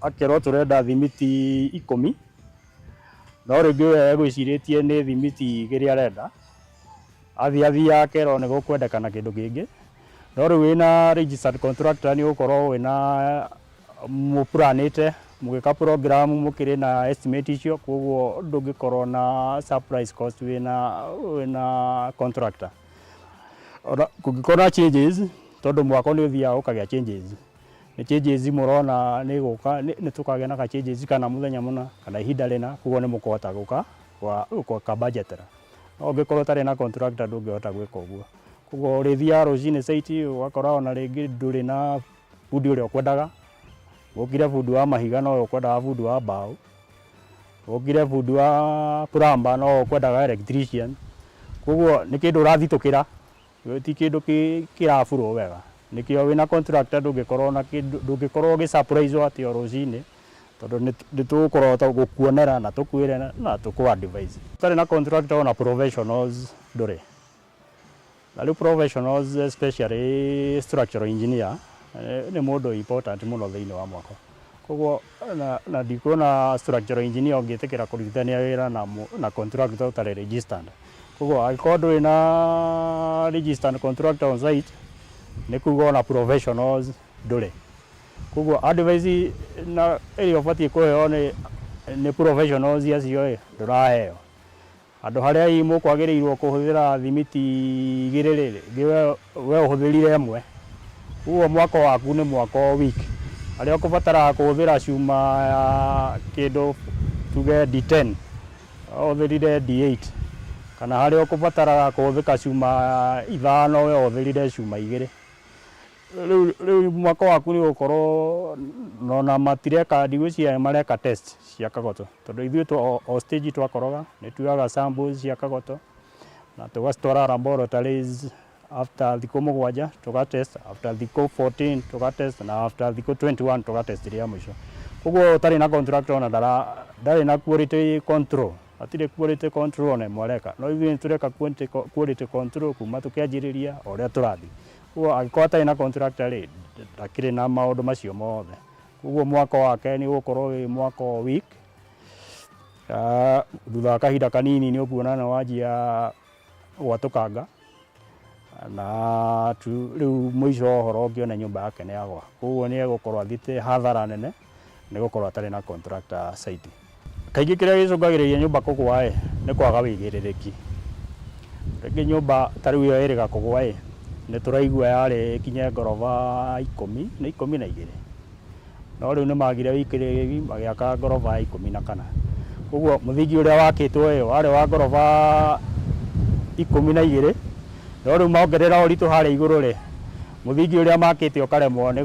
akerwo tũrenda thimiti 10, no rĩngĩ we egwĩcirĩtie nĩ thimiti 2 arenda, athiĩ athiaga akerwo nĩ gũkwendekana kĩndũ kĩngĩ, no rĩu wĩna registered contractor nĩ ũgũkorwo wĩna mũplanĩte mũgĩka program mũkĩrĩ na estimate icio, koguo ndũngĩkorwo na surprise cost wĩna contractor. Ona kũngĩkorwo na changes, tondũ mwako nĩ ũthiaga ũkagĩa changes, Nĩ changes mũrona nĩ gũka, nĩ tũkagĩa na ka changes kana mũthenya mũna kana ihinda rĩna, koguo nĩ mũkũhota gũka gũka budgetera. No ũngĩkorwo ũtarĩ na contractor ndũngĩhota gwĩka ũguo. Koguo ũrĩthiaga rũcinĩ site ũgakora ona rĩngĩ ndũrĩ na bundi ũrĩa ũkwendaga, gũkire bundi wa mahiga no we ũkwendaga bundi wa mbaũ, gũkire bundi wa plumber no we ũkwendaga electrician. Koguo nĩ kĩndũ ũrathitũkĩra, ti kĩndũ kĩraburwo wega. Nĩkĩo wĩna contractor ndũngĩkorwo na kĩndũ, ndũngĩkorwo ũgĩ surprise atĩ o rũcinĩ, tondũ nĩ tũgũkorwo gũkuonera na tũkwĩre na tũkũ advise. Ũtarĩ na contractor ona professionals ndũrĩ. Na rĩu professionals, especially structural engineer, nĩ mũndũ important mũno thĩinĩ wa mwako. Koguo na ndikuona structural engineer ũngĩtĩkĩra kũrutithania wĩra na contractor ũtarĩ registered. Koguo angĩkorwo ndũrĩ na registered contractor on site, nĩ kuga ona professionals ndũrĩ. Koguo advice na ĩrĩa ũbatiĩ kũheo nĩ professionals acio ĩ, ndũraheo. Handũ harĩa hihi mũkwagĩrĩirwo kũhũthĩra thimiti 2 rĩ, rĩngĩ we ũhũthĩrire 1. Koguo mwako waku nĩ mwako weak. Harĩa ũkũbataraga kũhũthĩra cuma ya kĩndũ tuge D10, ũhũthĩrire D8. Kana harĩa ũkũbataraga kũhũthĩka cuma 5, we ũhũthĩrire cuma 2. Rĩu mwako waku nĩ ũgũkorwo nona matireka, ndigwĩciria mareka test cia kagoto. Tondũ ithuĩ o stage twakoroga, nĩ tuoyaga samples cia kagoto na tũgacitwara laboratories after thikũ 7 tũgatest, after thikũ 14 tũgatest, na after thikũ 21 tũgatest rĩa mũico. Koguo ũtarĩ na contractor ona ndarĩ na quality control. Hatirĩ quality control ona ĩmwe areka. No ithuĩ nĩ tũreka quality control kuma tũkĩanjĩrĩria o ũrĩa tũrathiĩ. Koguo angĩkorwo atarĩ na contractor rĩ, ndakĩrĩ na maũndũ macio mothe. Koguo mwako wake nĩ ũgũkorwo wĩ mwako weak. Thutha wa kahinda kanini nĩ ũkuona nĩ wanjia gwatũkanga, na rĩu mũico wa ũhoro ũngĩona nyũmba yake nĩ yagwa. Koguo nĩ egũkorwo athiĩte hathara nene nĩ gũkorwo atarĩ na contractor site. Kaingĩ kĩrĩa gĩcũngagĩrĩria nyũmba kũgwa ĩ, nĩ kwaga wĩigĩrĩrĩki. Rĩngĩ nyũmba ta rĩu ĩyo ĩrĩga kũgwa ĩ, nĩ tũraigua yarĩ ĩkinye ngoroba 10 na 12. No rĩu nĩ magire wĩigĩrĩrĩki magĩaka ngoroba ya 14. Koguo mũthingi ũrĩa wakĩtwo ĩ, warĩ wa ngoroba 12, no rĩu mongerera ũritũ harĩa igũrũ rĩ, mũthingi ũrĩa makĩte ũkaremwo nĩ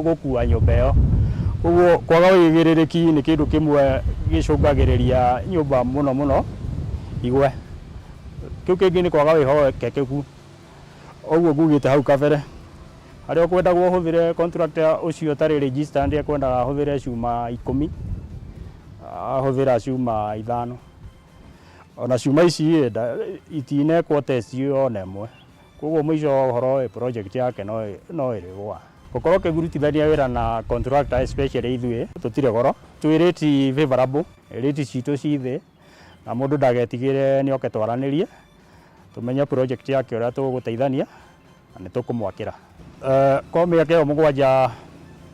gũkua nyũmba ĩyo. Koguo kwaga wĩigĩrĩrĩki nĩ kĩndũ kĩmwe gĩcũngagĩrĩria nyũmba mũno mũno igwe. Kĩu kĩngĩ nĩ kwaga wĩhokekeku. Ũguo ngugĩte hau kabere, harĩa ũkwendagwo ũhũthĩre contractor ũcio ũtarĩ registered ekwendaga ahũthĩre cuma 10, ahũthĩra cuma 5. Ona cuma ici ĩ, itinekwo test ona ĩmwe. Koguo mũico wa ũhoro ĩ, project yake no ĩrĩgũa. Gũkorwo ũkĩrutithania wĩra na contractor especially ithuĩ tũtirĩ goro, twĩ rate favorable, rate citũ ci thĩ, na mũndũ ndagetigĩre nĩ oke twaranĩrie, tũmenye project yake ũrĩa tũgũteithania na nĩ tũkũmwakĩra. Kwa mĩaka ĩyo 7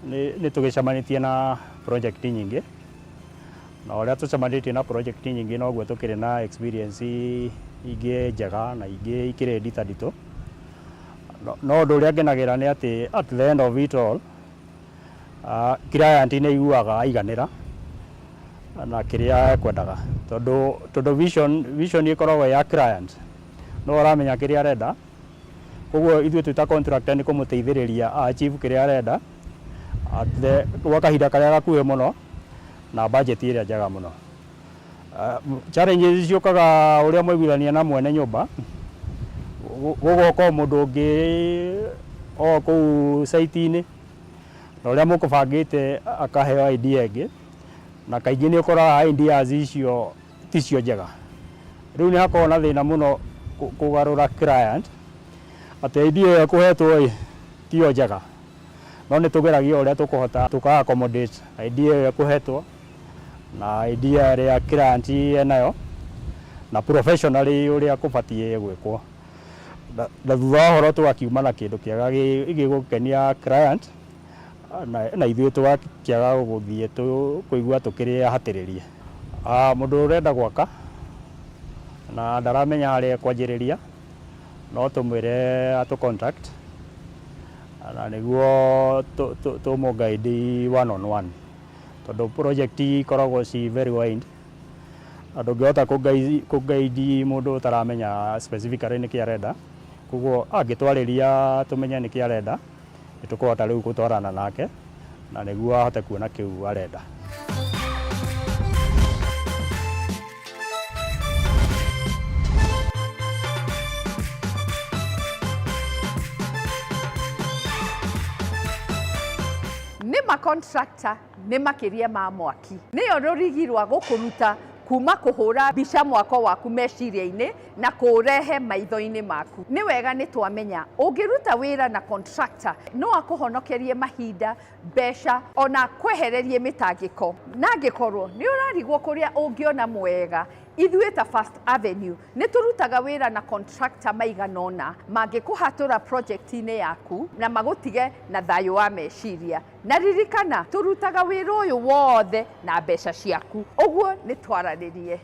nĩ tũgĩcemanĩtie na project nyingĩ, na ũrĩa tũcemanĩtie na project nyingĩ noguo tũkĩrĩ na experience ingĩ njega na ingĩ ikĩrĩ nditanditũ. No ũndũ ũrĩa ngenagĩra nĩ atĩ at the end of it all, client nĩ aiguaga aiganĩra na kĩrĩa ekwendaga, tondũ vision ĩkoragwo ya client, no ũramenya kĩrĩa arenda. Koguo ithuĩ twĩ ta contractor nĩ kũmũteithĩrĩria achieve kĩrĩa arenda gwa kahinda karĩa gakuhĩ mũno na budget ĩrĩa njega mũno. Challenges ciũkaga ũrĩa mwaiguithania na mwene nyũmba, gũgoka o mũndũ ũngĩ o kũu site-inĩ, na ũrĩa mũkũbangĩte akaheo idea ĩngĩ, na kaingĩ nĩ ũkoraga ideas icio ticio njega. Rĩu nĩ hakoragwo na thĩna mũno kũgarũra client atĩ idea ĩyo ĩkũhetwo ĩ, tiyo njega, no nĩ tũgeragia ũrĩa tũkũhota tũka accommodate idea ĩyo ĩkũhetwo na idea ĩrĩa client enayo na professionally ũrĩa kũbatiĩ gwĩkwo. Na thutha wa ũhoro tũgakiuma na kĩndũ kĩega gĩgũkenia client, na ithuĩ tũgakĩaga gũthiĩ kũigua tũkĩrĩ ahatĩrĩrie. Mũndũ ũrenda gwaka na ndaramenya harĩa ekwanjĩrĩria, no tũmwĩre atũ contact. Na nĩguo tũmũ guide one on one, tondũ project ikoragwo ci very wide na ndũngĩhota kũ guide mũndũ ũtaramenya specifically nĩkĩ arenda. Koguo angĩtwarĩria tũmenye nĩkĩ arenda, nĩ tũkũhota rĩu gũtwarana nake na nĩguo ahote kuona kĩu arenda. Nĩ ma contractor nĩ makĩria ma mwaki, nĩyo rũrigi rwa gũkũruta kuma kũhũra mbica mwako waku meciria-inĩ na kũũrehe maitho-inĩ maku. Nĩ wega nĩ twamenya ũngĩruta wĩra na contractor no akũhonokerie mahinda, mbeca ona kwehererie mĩtangĩko. Na angĩkorwo nĩ ũrarigwo kũrĩa ũngĩona mwega, ithuĩ ta First Avenue nĩ tũrutaga wĩra na contractor maigana ũna mangĩkũhatũra project-inĩ yaku na magũtige na thayũ wa meciria. Na ririkana, tũrutaga wĩra ũyũ wothe na mbeca ciaku, ũguo nĩ twaranĩrie.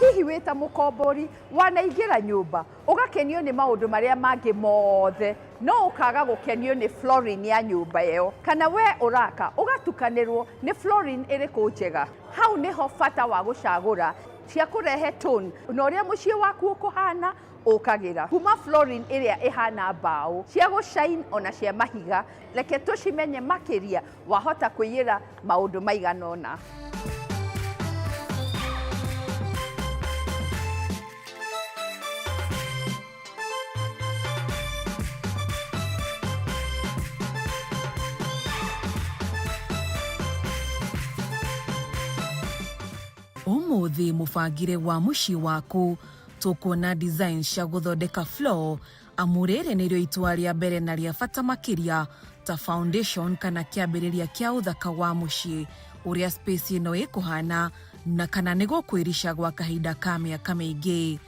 Hihi wĩ ta mũkombori wanaingĩra nyũmba ũgakenio nĩ maũndũ marĩa mangĩ mothe no ũkaga gũkenio nĩ flooring ya nyũmba ĩyo, kana we ũraka ũgatukanĩrwo nĩ flooring ĩrĩkũ njega? Hau nĩho bata wa gũcagũra cia kũrehe tone na ũrĩa mũciĩ waku ũkũhana ũkagĩra kuma flooring ĩrĩa ĩhana mbaũ cia gũshine ona cia mahiga. Reke tũcimenye makĩria, wahota kwĩyĩra maũndũ maigana ũna. Ũmũthĩ mũbangĩre wa mũciĩ waku tũkuona design cia gũthondeka floor, amu rĩrĩ nĩrĩo itua rĩa mbere na rĩa bata makĩria ta foundation kana kĩambĩrĩria kĩa ũthaka wa mũciĩ, ũrĩa space ĩno ĩkũhana na kana nĩ gũkwĩrica gwa kahinda ka mĩaka mĩingĩ.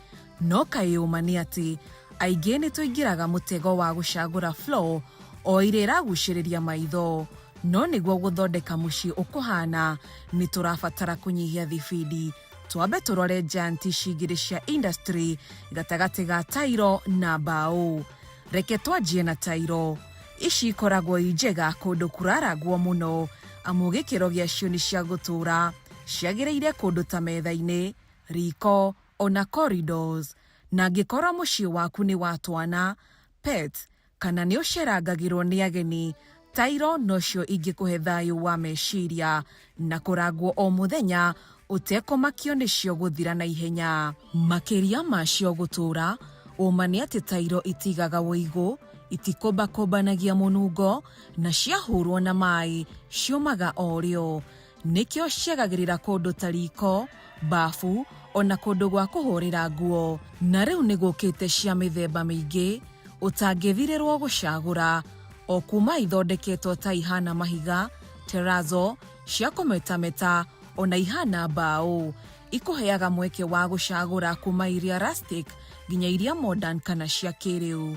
No kaĩ ũma nĩ atĩ aingĩ nĩ tũingĩraga mũtego wa gũcagũra floor o ĩrĩa ĩragucĩrĩria maitho, no nĩguo gũthondeka mũciĩ ũkũhana nĩ tũrabatara kũnyihia thibindi. Twambe tũrore giant ici igĩrĩ cia industry gatagatĩ ga tairo na mbaũ. Reke twanjie na tairo. Ici ikoragwo i njega kũndũ kũrarangwo mũno, amu gĩkĩro gĩacio nĩ cia gũtũũra, ciagĩrĩire kũndũ ta metha-inĩ, riko ona corridors. Na angĩkorwo mũciĩ waku nĩ wa twana, pets, kana nĩ ũcerangagĩrwo nĩ ageni, tairo nocio ingĩkũhe thayũ wa meciria na kũrangwo o mũthenya ũtekũmakio nĩcio gũthira na ihenya. Makĩria macio gũtũũra, ũma nĩ atĩ tairo itigaga ũigũ, itikũmbakũmbanagia mũnungo, na ciahũrwo na maĩ ciũmaga o rĩo. Nĩkĩo ciagagĩrĩra kũndũ ta riko, bafu, ona kũndũ gwa kũhũrĩra nguo. Na rĩu nĩ gũkĩte cia mĩthemba mĩingĩ ũtangĩthirĩrwo gũcagũra, o kuma ithondeketwo ta ihana mahiga, terrazzo, cia kũmetameta, ona ihana mbaũ. Ikũheaga mweke wa gũcagũra kuma iria rustic nginya iria modern kana cia kĩrĩu.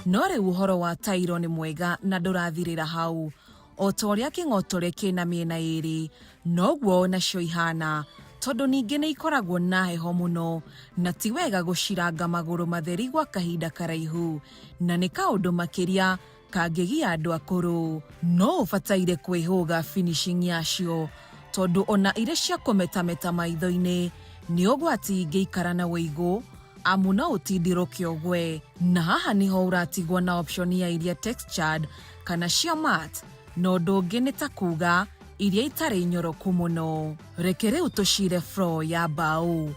No rĩu ũhoro wa tairo nĩ mwega na ndũrathirĩra hau. O ta ũrĩa kĩng'otore kĩna mĩena ĩĩrĩ, noguo o nacio ihana, tondũ ningĩ nĩ ikoragwo na heho mũno na ti wega gũciranga magũrũ matheri gwa kahinda karaihu, na nĩ kaũndũ makĩria kangĩgia andũ akũrũ. No ũbataire kwĩhũga finishing yacio, tondũ ona irĩ cia kũmetameta maitho-inĩ, nĩ ũgwati ingĩikara na ũigũ, amu no ũtindirũke ũgwe. Na haha nĩho ũratigwo na option ya iria textured kana cia matte, na ũndũ ũngĩ nĩ ta kuga iria itarĩ nyoroku mũno. Reke rĩu tũcire floor ya mbaũ.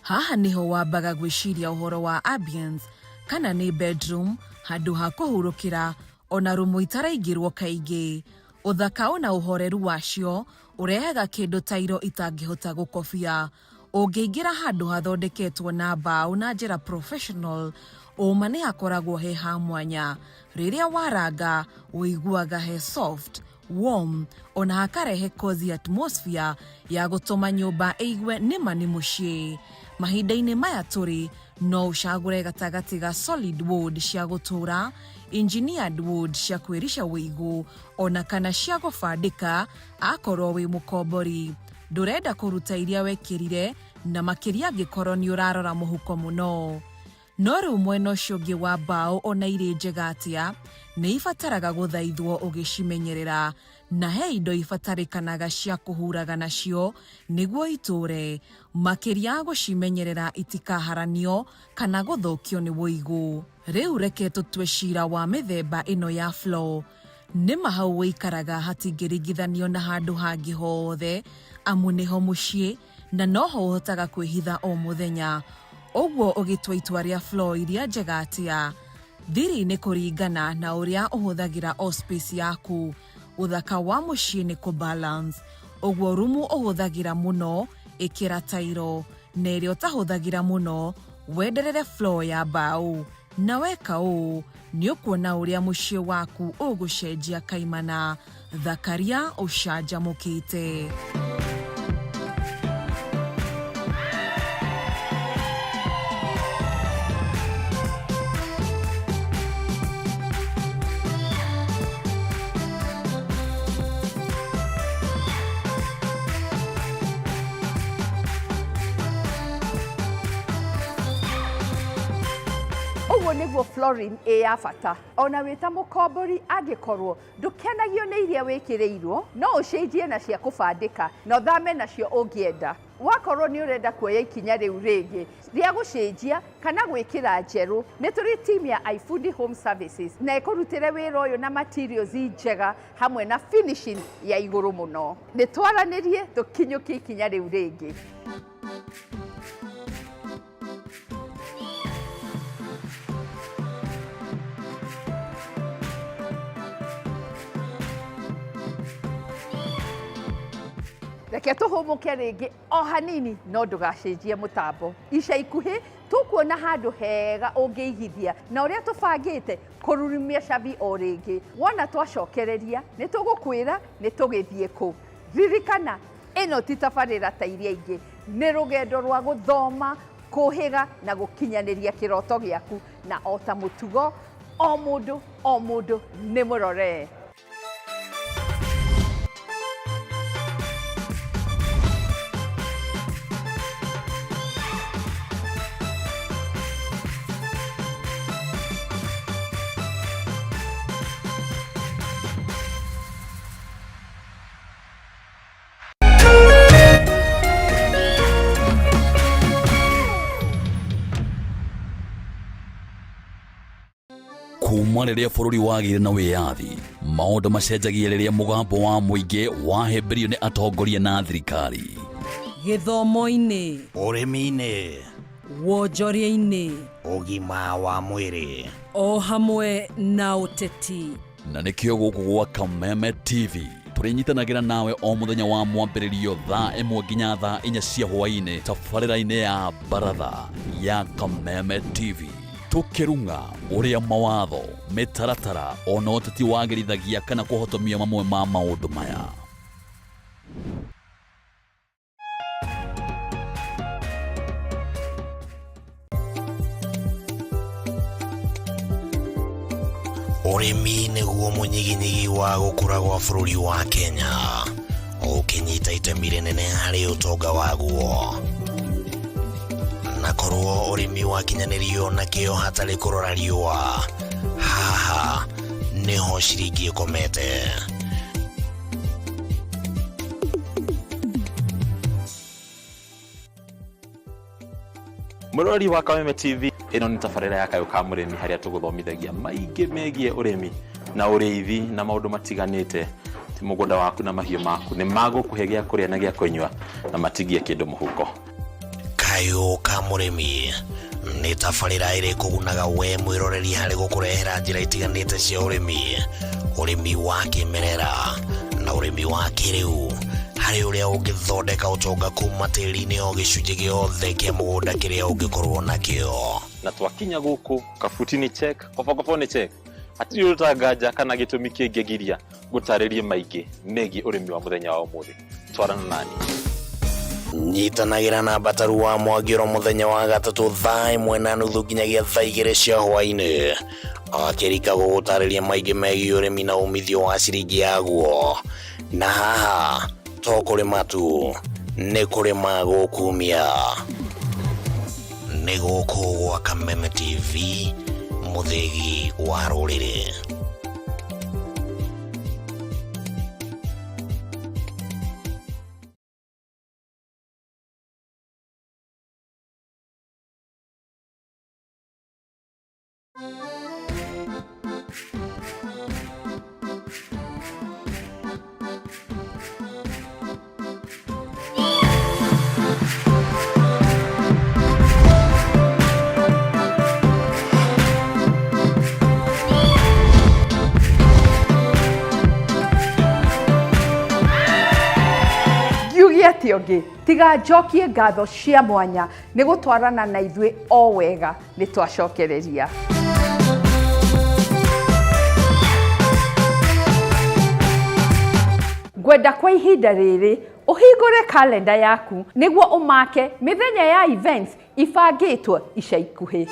Haha nĩho wambaga gwĩciria ũhoro wa ambience, kana nĩ bedroom, handũ ha kũhurũkĩra, ona rumu itaraingĩrwo kaingĩ. Ũthaka ona ũhoreru wacio ũrehaga kĩndũ tairo itangĩhota gũkobia. Ũngĩingĩra handũ hathondeketwo na mbaũ na njĩra professional, ũma nĩ hakoragwo he ha mwanya. Rĩrĩa waranga, ũiguaga he soft, warm, ona hakarehe cozy atmosphere ya gũtũma nyũmba ĩigue nĩma nĩ mũciĩ. Mahinda-inĩ maya tũrĩ, No ũcagũre gatagatĩ ga solid wood cia gũtũra, engineered wood cia kwĩrica wĩigũ ona kana cia gũbandĩka akorwo wĩ mũkombori. Ndũrenda kũruta iria wekĩrire na makĩria angĩkorwo nĩ ũrarora mũhuko mũno. No rĩu mwena ũcio ũngĩ wa mbaũ ona irĩ njega atĩa, nĩ ibataraga gũthaithwo ũgĩcimenyerera na he indo ibatarĩkanaga cia kũhuraga nacio nĩguo itũre, makĩria gũcimenyerera itikaharanio kana gũthũkio nĩ wũigũ. Rĩu reke tũtue cira wa mĩthemba ĩno ya floor. Nĩ ma hau ũikaraga hatingĩringithanio na handũ hangĩ hothe amu nĩho mũciĩ na noho ũhotaga kwĩhitha o mũthenya. Ũguo ũgĩtua itua rĩa floor iria njega atĩa? Thiri nĩ kũringana na ũrĩa ũhũthagĩra o space yaku. Ũthaka wa mũciĩ nĩ kũ balance. Ũguo rumu ũhũthagĩra mũno ĩkĩra tairo na ĩrĩa ũtahũthagĩra mũno wenderere floor ya mbaũ. Na weka ũũ nĩ ũkuona ũrĩa mũciĩ waku ũgũcenjia kaimana. Thakaria ũcanjamũkĩte. Ũguo nĩguo flooring ĩ ya bata ona wĩ ta mũkombori angĩkorwo ndũkenagio nĩ iria wĩkĩrĩirwo no ũcenjie na cia kũbandĩka na ũthame nacio ũngĩenda. Wakorwo nĩ ũrenda kuoya ikinya rĩu rĩngĩ rĩa gũcenjia kana gwĩkĩra njerũ, nĩ tũrĩ team ya iFundi Home Services na ĩkũrutĩre wĩra ũyũ na materials njega hamwe na finishing ya igũrũ mũno. Nĩ twaranĩrie tũkinyũkie ikinya rĩu rĩngĩ. Reke tũhũmũke rĩngĩ o hanini no ndũgacenjie mũtambo. Ica ikuhĩ tũkuona handũ hega ũngĩigithia na ũrĩa tũbangĩte kũrurumia cabi o rĩngĩ. Wona twacokereria nĩ tũgũkwĩra nĩ tũgĩthiĩ kũ. Ririkana ĩno ti tabarĩra ta iria ingĩ, nĩ rũgendo rwa gũthoma, kũhĩga na gũkinyanĩria kĩroto gĩaku, na o ta mũtugo o mũndũ o mũndũ nĩ mũrore. Kuma rĩrĩa bũrũri wagĩire na wĩyathi, maũndũ macenjagia rĩrĩa mũgambo wa mũingĩ wahĩmbĩrio nĩ atongoria na thirikari. Gĩthomo-inĩ, ũrĩmi-inĩ, wonjoria-inĩ, ũgima wa mwĩrĩ, o hamwe na ũteti. Na nĩkĩo gũkũ gwa Kameme TV tũrĩnyitanagĩra nawe o mũthenya wa mwambĩrĩrio thaa 1 nginya thaa 4 cia hwaĩ-inĩ tabarĩra-inĩ ya Baratha ya Kameme TV, tũkĩrung'a ũrĩa mawatho, mĩtaratara ona ũteti wagĩrithagia kana kũhotomia mamwe ma maũndũ maya. Ũrĩmi nĩguo mũnyiginyigi wa gũkũra gwa bũrũri wa Kenya, ũkĩnyita itemi rĩnene harĩ ũtonga waguo. Na korwo ũrĩmi wakinyanĩrio na kĩo hatarĩ kũrora riũa, haha nĩho ciringi ĩkomete. Mũrori wa Kameme TV, ĩno nĩ tabarĩra ya Kayũ ka Mũrĩmi harĩa tũgũthomithagia maingĩ megiĩ ũrĩmi na ũrĩithi na maũndũ matiganĩte. Ti mũgũnda waku na mahiũ maku nĩ magũkũhe gĩa kũrĩa na gĩa kũnyua na matigie kĩndũ mũhuko. Kayũ ka Mũrĩmi nĩ tabarĩra ĩrĩ kũgunaga we mwĩroreri harĩ gũkũrehera njĩra itiganĩte cia ũrĩmi, ũrĩmi wa kĩmerera na ũrĩmi wa kĩrĩu, harĩ ũrĩa ũngĩthondeka ũtonga kuma tĩri-inĩ o gĩcunjĩ gĩothe kĩa mũgũnda kĩrĩa ũngĩkorwo nakĩo. Na twakinya gũkũ kabuti nĩ check, kobokobo nĩ check, hatirĩ ũndũ tanganja kana gĩtũmi kĩngĩgiria ngũtarĩrie maingĩ megiĩ ũrĩmi wa mũthenya wa ũmũthĩ. Twarana nani. Nyitanagĩra na Mbataru wa Mwangĩro mũthenya wa gatatũ thaa 1:30 nginyagia thaa 2 cia hwaĩ-inĩ akĩrika gũgũtarĩria maingĩ megiĩ ũrĩmi na umithio wa ciringi yaguo. Na haha to kũrĩma tu, nĩ kũrĩma gũkumia. Nĩ gũkũ gwa Kameme TV, mũthĩgi wa rũrĩrĩ. Ngiuge atĩ ũngĩ tiga njokie ngatho cia mwanya nĩ gũtwarana na ithuĩ o wega nĩ twacokereria. Ngwenda kwa ihinda rĩrĩ ũhingũre kalenda yaku nĩguo ũmake mĩthenya ya events ibangĩtwo ica ikuhĩ.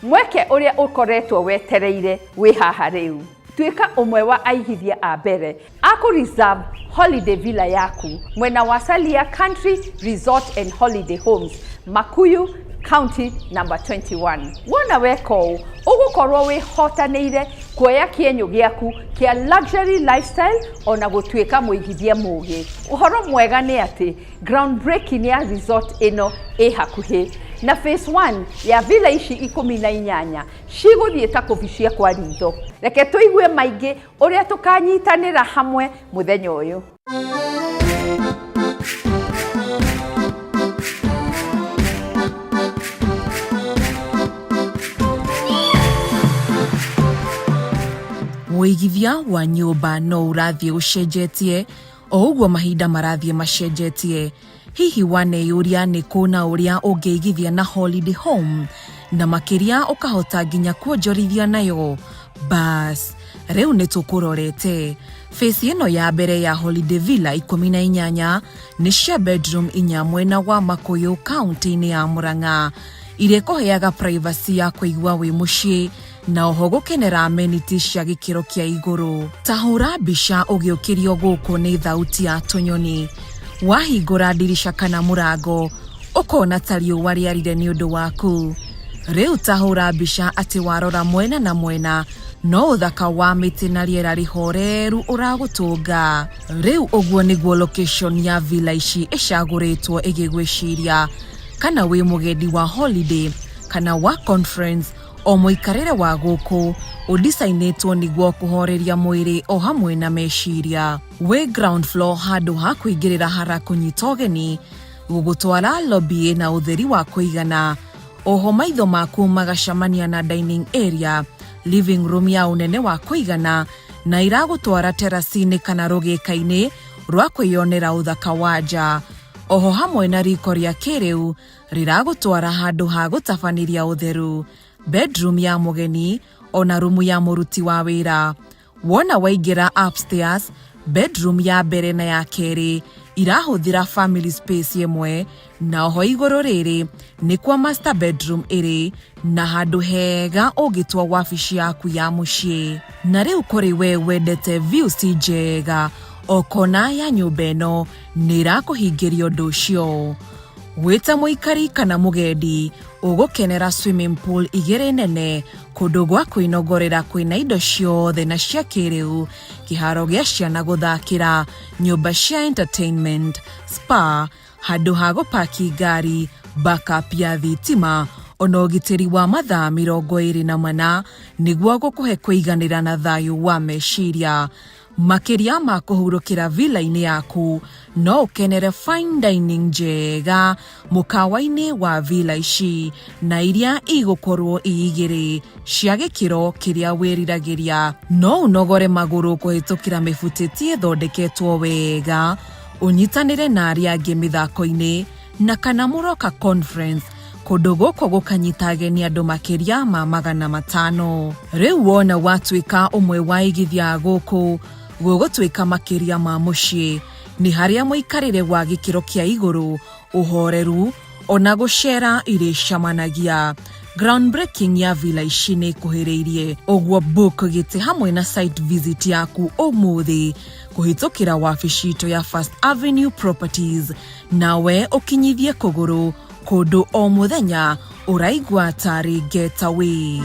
Mweke ũrĩa ũkoretwo wetereire wĩ haha rĩu. Tuĩka ũmwe wa aigithia a mbere a kũ reserve holiday villa yaku mwena wa Salia Country Resort and Holiday Homes, Makuyu, County number 21. Wona weka ũũ, ũgũkorwo wĩhotanĩire kuoya kĩenyũ gĩaku kĩa luxury lifestyle ona gũtuĩka mũigithia mũgĩ. Ũhoro mwega nĩ atĩ ground breaking ya resort ĩno ĩ hakuhĩ na phase 1 ya villa ici 18 cigũthiĩ ta kũbicia kwa ritho. Reke tũigue maingĩ ũrĩa tũkanyitanĩra hamwe mũthenya ũyũ. Ũigithia wa nyũmba no ũrathiĩ ũcenjetie o ũguo mahinda marathiĩ macenjetie. Hihi waneyũria nĩ kũ na ũrĩa ũngĩigithia na holiday home na makĩria ũkahota nginya kuonjorithia nayo? Bas, rĩu nĩ tũkũrorete. Phase ĩno ya mbere ya Holiday Villa 18 nĩ cia bedroom inya mwena wa Makũyũ kaunti-inĩ ya Murang'a iria ĩkũheaga privacy ya kũigua wĩ mũciĩ na oho gũkenera amenity cia gĩkĩro kĩa igũrũ. Ta hũra mbica ũgĩũkĩrio gũkũ nĩ thauti ya tũnyoni. Wahingũra ndirica kana mũrango, ũkona ta riũa rĩarire nĩ ũndũ waku. Rĩu ta hũra mbica atĩ warora mwena na mwena no ũthaka wa mĩtĩ na rĩera rĩhoreru ũragũtũnga. Rĩu ũguo nĩguo location ya villa ici ĩcagũrĩtwo ĩgĩgwĩciria kana wĩ mũgendi wa holiday kana wa conference. O mũikarĩre wa gũkũ ũdicainĩtwo nĩguo kũhoreria mwĩrĩ o hamwe na meciria. Wĩ ground floor handũ ha kũingĩrĩra harakũnyita ũgeni, gũgũtwara lobby ĩna ũtheri wa kũigana. Oho maitho maku magacamania na dining area, living room ya ũnene wa kũigana na iragũtwara terrace-inĩ kana rũgĩka-inĩ rwa kwĩyonera ũthaka wa nja. Oho hamwe na riko rĩa kĩrĩu rĩragũtwara handũ ha gũtabanĩria ũtheru, bedroom ya mũgeni ona rumu ya mũruti wa wĩra. Wona waingĩra upstairs, bedroom ya mbere na ya kerĩ irahũthĩra family space ĩmwe na oho igũrũ rĩrĩ nĩ kwa master bedroom ĩrĩ na handũ hega ũngĩtua wabici yaku ya mũciĩ. Na rĩu kũrĩ we wendete views njega, o kona ya nyũmba ĩno nĩ ĩrakũhingĩria ũndũ ũcio. Wĩ ta mũikari kana mũgendi, ũgũkenera swimming pool igĩrĩ nene, kũndũ gwa kwĩnogorera kwĩna indo ciothe na cia kĩrĩu, kĩharo gĩa ciana gũthakĩra, nyũmba cia entertainment, spa, handũ ha gũpaki ngari, backup ya thitima, ona ũgitĩri wa mathaa 24 nĩguo gũkũhe kũiganĩra na thayũ wa meciria. Makĩria ma kũhurũkĩra villa-inĩ yaku, no ũkenere fine dining njega mũkawa-inĩ wa villa ici na iria igũkorwo i igĩrĩ cia gĩkĩro kĩrĩa wĩriragĩria. No ũnogore magũrũ kũhĩtũkĩra mĩbutĩti ĩthondeketwo wega, ũnyitanĩre na arĩa angĩ mĩthako-inĩ na kana mũroka conference kũndũ gũkũ gũkanyita ageni andũ makĩria ma 500. Rĩu wona watuĩka ũmwe wa aigithia a gũkũ, Gũgũtuĩka makĩria ma mũciĩ nĩ harĩa mũikarĩre wa gĩkĩro kĩa igũrũ, ũhoreru ona gũcera irĩcamanagia. Groundbreaking ya villa ici nĩ ĩkuhĩrĩirie, ũguo book gĩtĩ hamwe na site visit yaku ũmũthĩ kũhĩtũkĩra wabici itũ ya First Avenue Properties, nawe ũkinyithie kũgũrũ kũndũ o mũthenya ũraigua tarĩ getaway.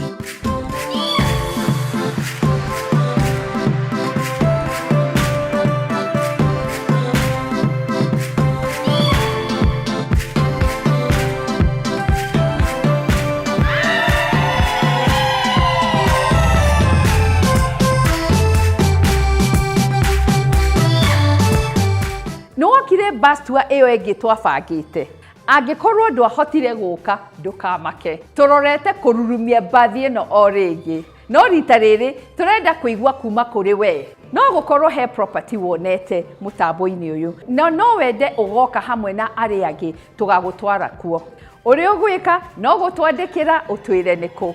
Nĩ wokire bus tour ĩyo ĩngĩ twabangĩte. Angĩkorwo ndwahotire gũka, ndũkamake. Tũrorete kũrurumia mbathi ĩno o rĩngĩ. No rita rĩrĩ tũrenda kũigua kuma kũrĩ we. No gũkorwo he property wonete mũtambo-inĩ ũyũ na no wende ũgoka hamwe na arĩa angĩ tũgagũtwara kuo. Ũrĩa ũgwĩka no gũtwandĩkĩra ũtwĩre nĩkũ.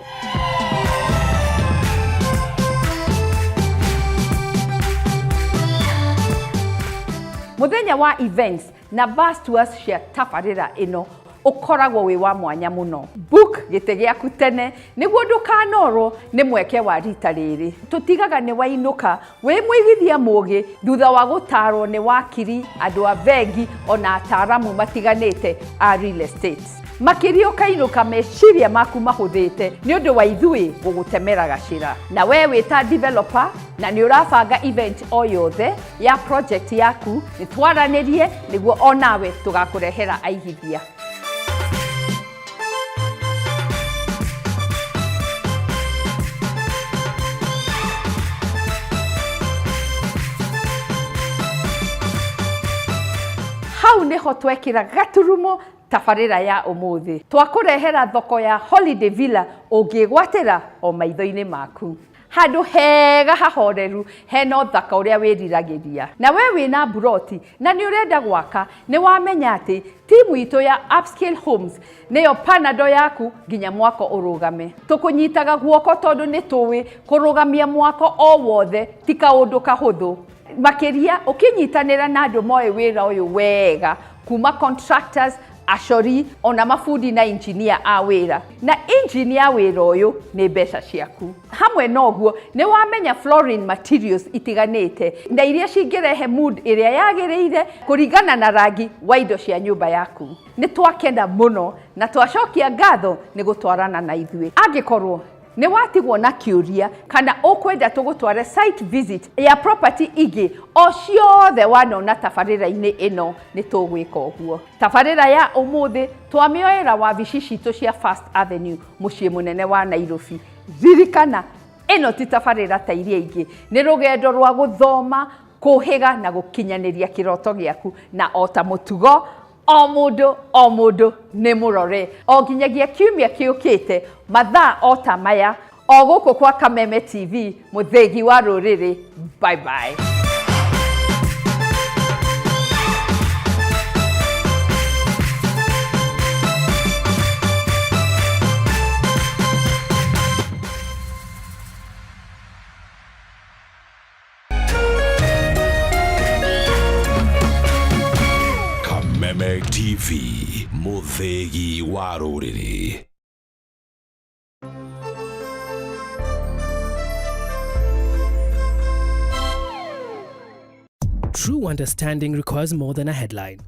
Mũthenya wa events na bus tours cia tabarĩra ĩno ũkoragwo wĩ wa mwanya mũno. Book gĩtĩ gĩaku tene nĩguo ndũkanorwo nĩ mweke wa rita rĩrĩ. Tũtigaga nĩ wainũka wĩ mũigithia mũgĩ thutha wa gũtarwo nĩ wakiri, andũ a bengi ona ataaramu matiganĩte a real estate. Makĩria ũkainũka meciria maku mahũthĩte nĩ ũndũ wa ithuĩ gũgũtemera gacĩra. Na we wĩ ta developer na nĩ ũrabanga event o yothe ya project yaku, nĩ twaranĩrie nĩguo onawe tũgakũrehera aigithia. Hau nĩho twekĩra gaturumo tabarĩra ya ũmũthĩ. Twakũrehera thoko ya Holiday Villa ũngĩgwatĩra o maitho-inĩ maku. Handũ hega hahoreru hena ũthaka ũrĩa wĩriragĩria. Na we wĩna mburoti na nĩ ũrenda gwaka, nĩ wamenya atĩ timu itũ ya Upscale Homes nĩyo panado yaku nginya mwako ũrũgame. Tũkũnyitaga guoko tondũ nĩ tũĩ kũrũgamia mwako o wothe ti kaũndũ kahũthũ. Makĩria ũkĩnyitanĩra na andũ moĩ wĩra ũyũ wega kuma contractors, acori ona mabundi na engineer a wĩra. Na engine ya wĩra ũyũ nĩ mbeca ciaku. Hamwe na ũguo nĩ wamenya flooring materials itiganĩte na iria cingĩrehe mood ĩrĩa yagĩrĩire kũringana na rangi wa indo cia nyũmba yaku. Nĩ twakena mũno na twacokia ngatho nĩ gũtwarana na ithuĩ. Angĩkorwo nĩ watigwo na kĩũria kana ũkwenda tũgũtware site visit ya property ingĩ o ciothe wanona tabarĩra-inĩ ĩno, nĩ tũgwĩka ũguo. Tabarĩra ya ũmũthĩ twamĩoera wabici citũ cia First Avenue mũciĩ mũnene wa Nairobi. Ririkana ĩno ti tabarĩra ta iria ingĩ, nĩ rũgendo rwa gũthoma, kũhĩga na gũkinyanĩria kĩroto gĩaku, na o ta mũtugo o mũndũ o mũndũ nĩ mũrore o nginyagia kiumia kĩũkĩte mathaa o ta maya o gũkũ kwa Kameme TV, mũthĩgi wa rũrĩrĩ. Bye bye. Kameme TV, mũthĩgi wa rũrĩrĩ. True understanding requires more than a headline.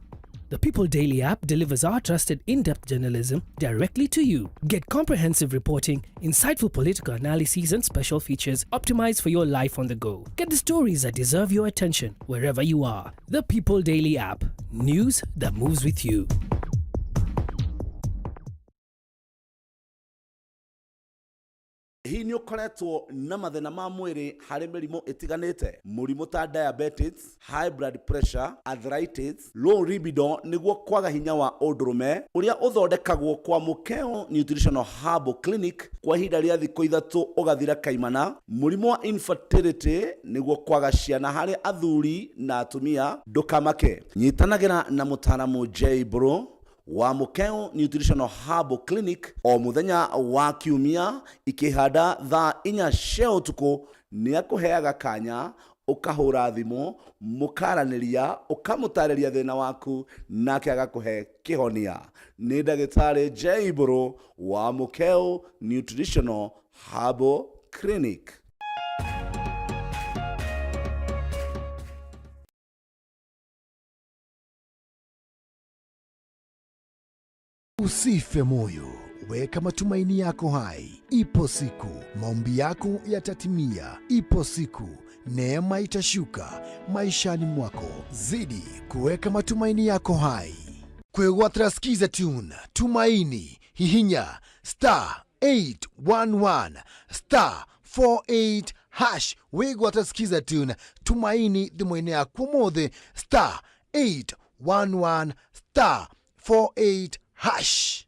The People Daily app delivers our trusted in depth journalism directly to you. Get comprehensive reporting, insightful political analyses, and special features optimized for your life on the go. Get the stories that deserve your attention wherever you are. The People Daily app. News that moves with you. Hihi nĩ ũkoretwo na mathĩna ma mwĩrĩ harĩ mĩrimũ ĩtiganĩte? Mũrimũ ta diabetes, high blood pressure, arthritis, low libido nĩguo kwaga hinya wa ũndũrũme ũrĩa ũthondekagwo kwa Mũkeo Nutritional Herbal Clinic kwa ihinda rĩa thikũ ithatũ ũgathira kaimana, mũrimũ wa infertility nĩguo kwaga ciana harĩ athuri na atumia, ndũkamake. Nyitanagĩra na mũtaaramu J Bro wa Mũkeo Nutritional Herbal Clinic o mũthenya wa kiumia ikĩhanda thaa inya cia ũtukũ. Nĩ akũheaga kanya. Ũkahũra thimũ, mũkaranĩria, ũkamũtarĩria thĩna waku, nake agakũhe kĩhonia. Nĩ ndagĩtarĩ J Mbũrũ wa Mũkeu Nutritional Herbal Clinic. Usife moyo, weka matumaini yako hai. Ipo siku maombi yako yatatimia. Ipo siku neema itashuka maishani mwako. Zidi kuweka matumaini yako hai. Kwĩgwatĩra Skiza Tune, Tumaini, hihinya star 811 star 48 hash wĩgwatĩra Skiza Tune, Tumaini thimũ-inĩ yaku ũmũthĩ, star 811 star 48 hash.